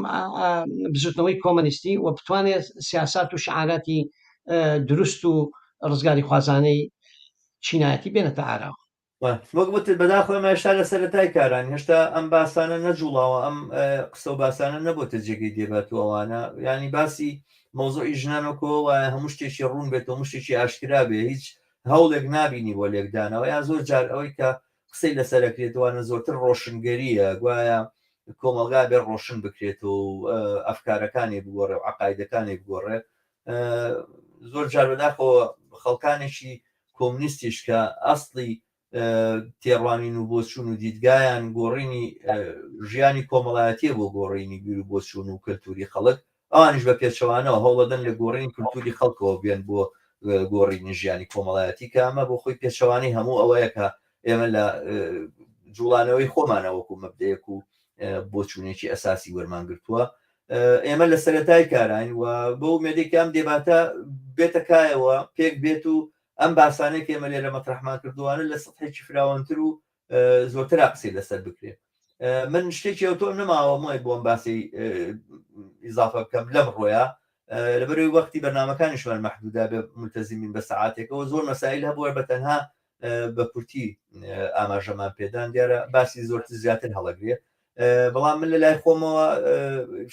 بزوتنەوەی کۆمەنیستی و بتوانێت سیاسات و شعاراتی دروست و ڕزگاری خوازانەی چینایەتی بێنێتە ئاراوە. وەک وتت بەداخەوە ئێمە هێشتا لە سەرەتای کاران هێشتا ئەم باسانە نەجوڵاوە ئەم قسە و باسانە نەبۆتە جێگەی دێبات و ئەوانە ینی باسی مەوزوعی ژنان وەکۆ وایە هەموو شتێکی ڕوون بێت و هەموو شتێکی ئاشکرا بێ هیچ هەوڵێک نابینی بۆ لێکدانەوە یان زۆر جار ئەوەی کە قسەی لەسەرەکرێت وانە زۆرتر ڕۆشنگەریە گوایە کۆمەڵگا بێ ڕۆشن بکرێت و ئەفکارەکانی بگۆڕێ و عقایدەکانی بگۆڕێ زۆر جار بەداخەوە خەڵکانێکی کۆمنیستیش کە ئەسڵی تێڕوانین و بۆچوون و دیدگایان گۆڕینی ژیانی کۆمەڵایەتیە بۆ گۆڕینی بیر و بۆچوون و کەلتوری خەڵک ئەوانیش بە پێچەوانەوە هەوڵەدەن لە گۆڕینی کولتوری خەڵکەوە بێن بۆ گۆڕینی ژیانی کۆمەڵایەتی کە ئەمە بۆ خۆی پێچەوانەی هەموو ئەوەیە کە ئێمە لە جوڵانەوەی خۆمانە وەکو مەبدەیەک و بۆچوونێکی ئەساسی وەرمان گرتووە ئێمە لە سەرەتای کاراین و بۆ ئومێدێک ئەم دێباتە بێتە کایەوە پێک بێت و ئەم باسانێک ئێمە لێرە مەترحمان کردووانە لە سەتحێکی فراوانتر و زۆرترا قسەی لەسەر بکرێت من شتێکی ئەو تۆ نەماوە مای بۆم باسی ئیزافە بکەم لەم ڕۆیە. لەبەرەوەی وەختی بەرنامەکانیشمان مەحدودا بێ ملتەزیمین بە سەعاتێکەوە زۆر مەسایل هەبووە بە تەنها بە کورتی ئاماژەمان پێدان دیارە باسی زۆرتر زیاتر هەڵەگرێ بەڵام من لە لای خۆمەوە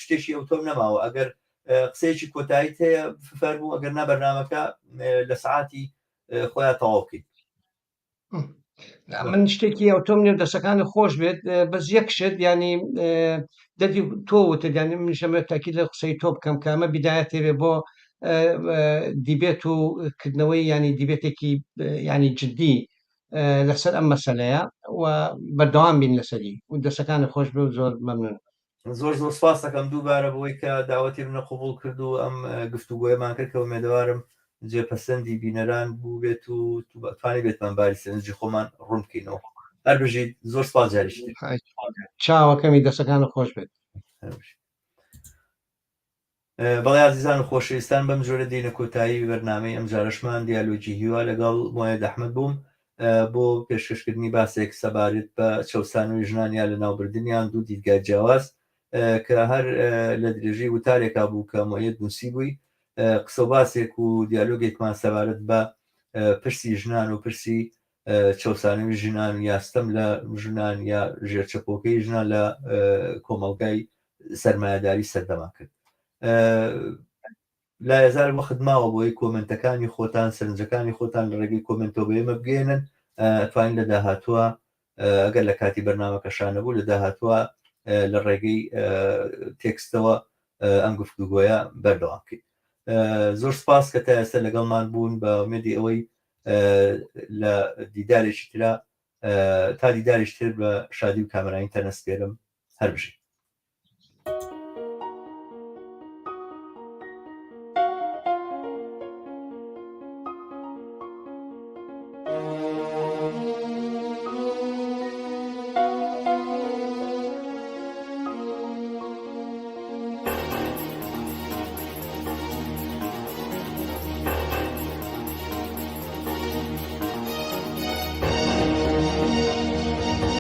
شتێکی ئەو تۆم نەماوە ئەگەر قسەیەکی کۆتاییت هەیە فەرموو ئەگەر نا بەرنامەکە لە سەعاتی خۆیان تەواو بکەین. من شتێکی ئەو تۆم نێو دەسەکانی خۆش بێت بەس یەک شت ینی دەدی تۆ وتت ینی منیشەمە تاکی لە قسەی تۆ بکەم کە ئەمە بیدایەتێ بێ بۆ دیبێت و کردنەوەی ینی دیبێتێکی ینی جددی لەسەر ئەم مەسەلەیە و بەردەوام بین لەسەری و دەسەکانی خۆش بێ و زۆر مەمنون. زۆر زۆر سپاس دەکەم دووبارە بۆی کە داوەتی منە قبوڵ کرد و ئەم گفتوگۆیەمان کرد کە ئومێدەوارم جێ پەسەندی بینەران بوو بێت و توانی بێتمان باری سەرنجی خۆمان ڕوون بکەینەوە. هەر بژیت زۆر سپاس جاریشتر. چاوەکەمی دەسەکانت خۆش بێت. هەر بژیت. بەڵێ ئازیزان و خۆشەویستان بەم جۆرە دێینە کۆتایی بەرنامەی ئەمجارەشمان دیالۆگی هیوا لەگەڵ مۆیەد ئەحمەد بووم بۆ پێشکەشکردنی باسێک سەبارەت بە چەوسانەوەی ژنان یا لەناوبردنیان دوو دیدگای جیاواز کە هەر لە درێژەی وتارێکا بوو کە مۆیەد نووسیبووی قسە و باسێک و دیالۆگێکمان سەبارەت بە پرسی ژنان و پرسی چەوسانەوەی ژنان یا ستەم لە ژنان یا ژێرچەپۆکەی ژنان لە کۆمەڵگای سەرمایەداری سەردەما کرد. لایەزار وەخت ماوە بۆی کۆمنتەکانی خۆتان سەرنجەکانی خۆتان لە ڕێگەی کۆمنتەوە بە ئێمە بگەێنن توانین لە داهاتووە ئەگەر لە کاتی بەرنامەکەشان نەبوو لە داهاتووە لە ڕێگەی تێکستەوە ئەم گفتوگۆیە بەردەوام بکەین. زۆر سپاس کە تا ئێستا لەگەڵمان بوون بە ئومێدی ئەوەی لە دیدارێکی ترا تا دیدارێکی تر بە شادی و کامەرانی تەنەسپێرم هەر بژین.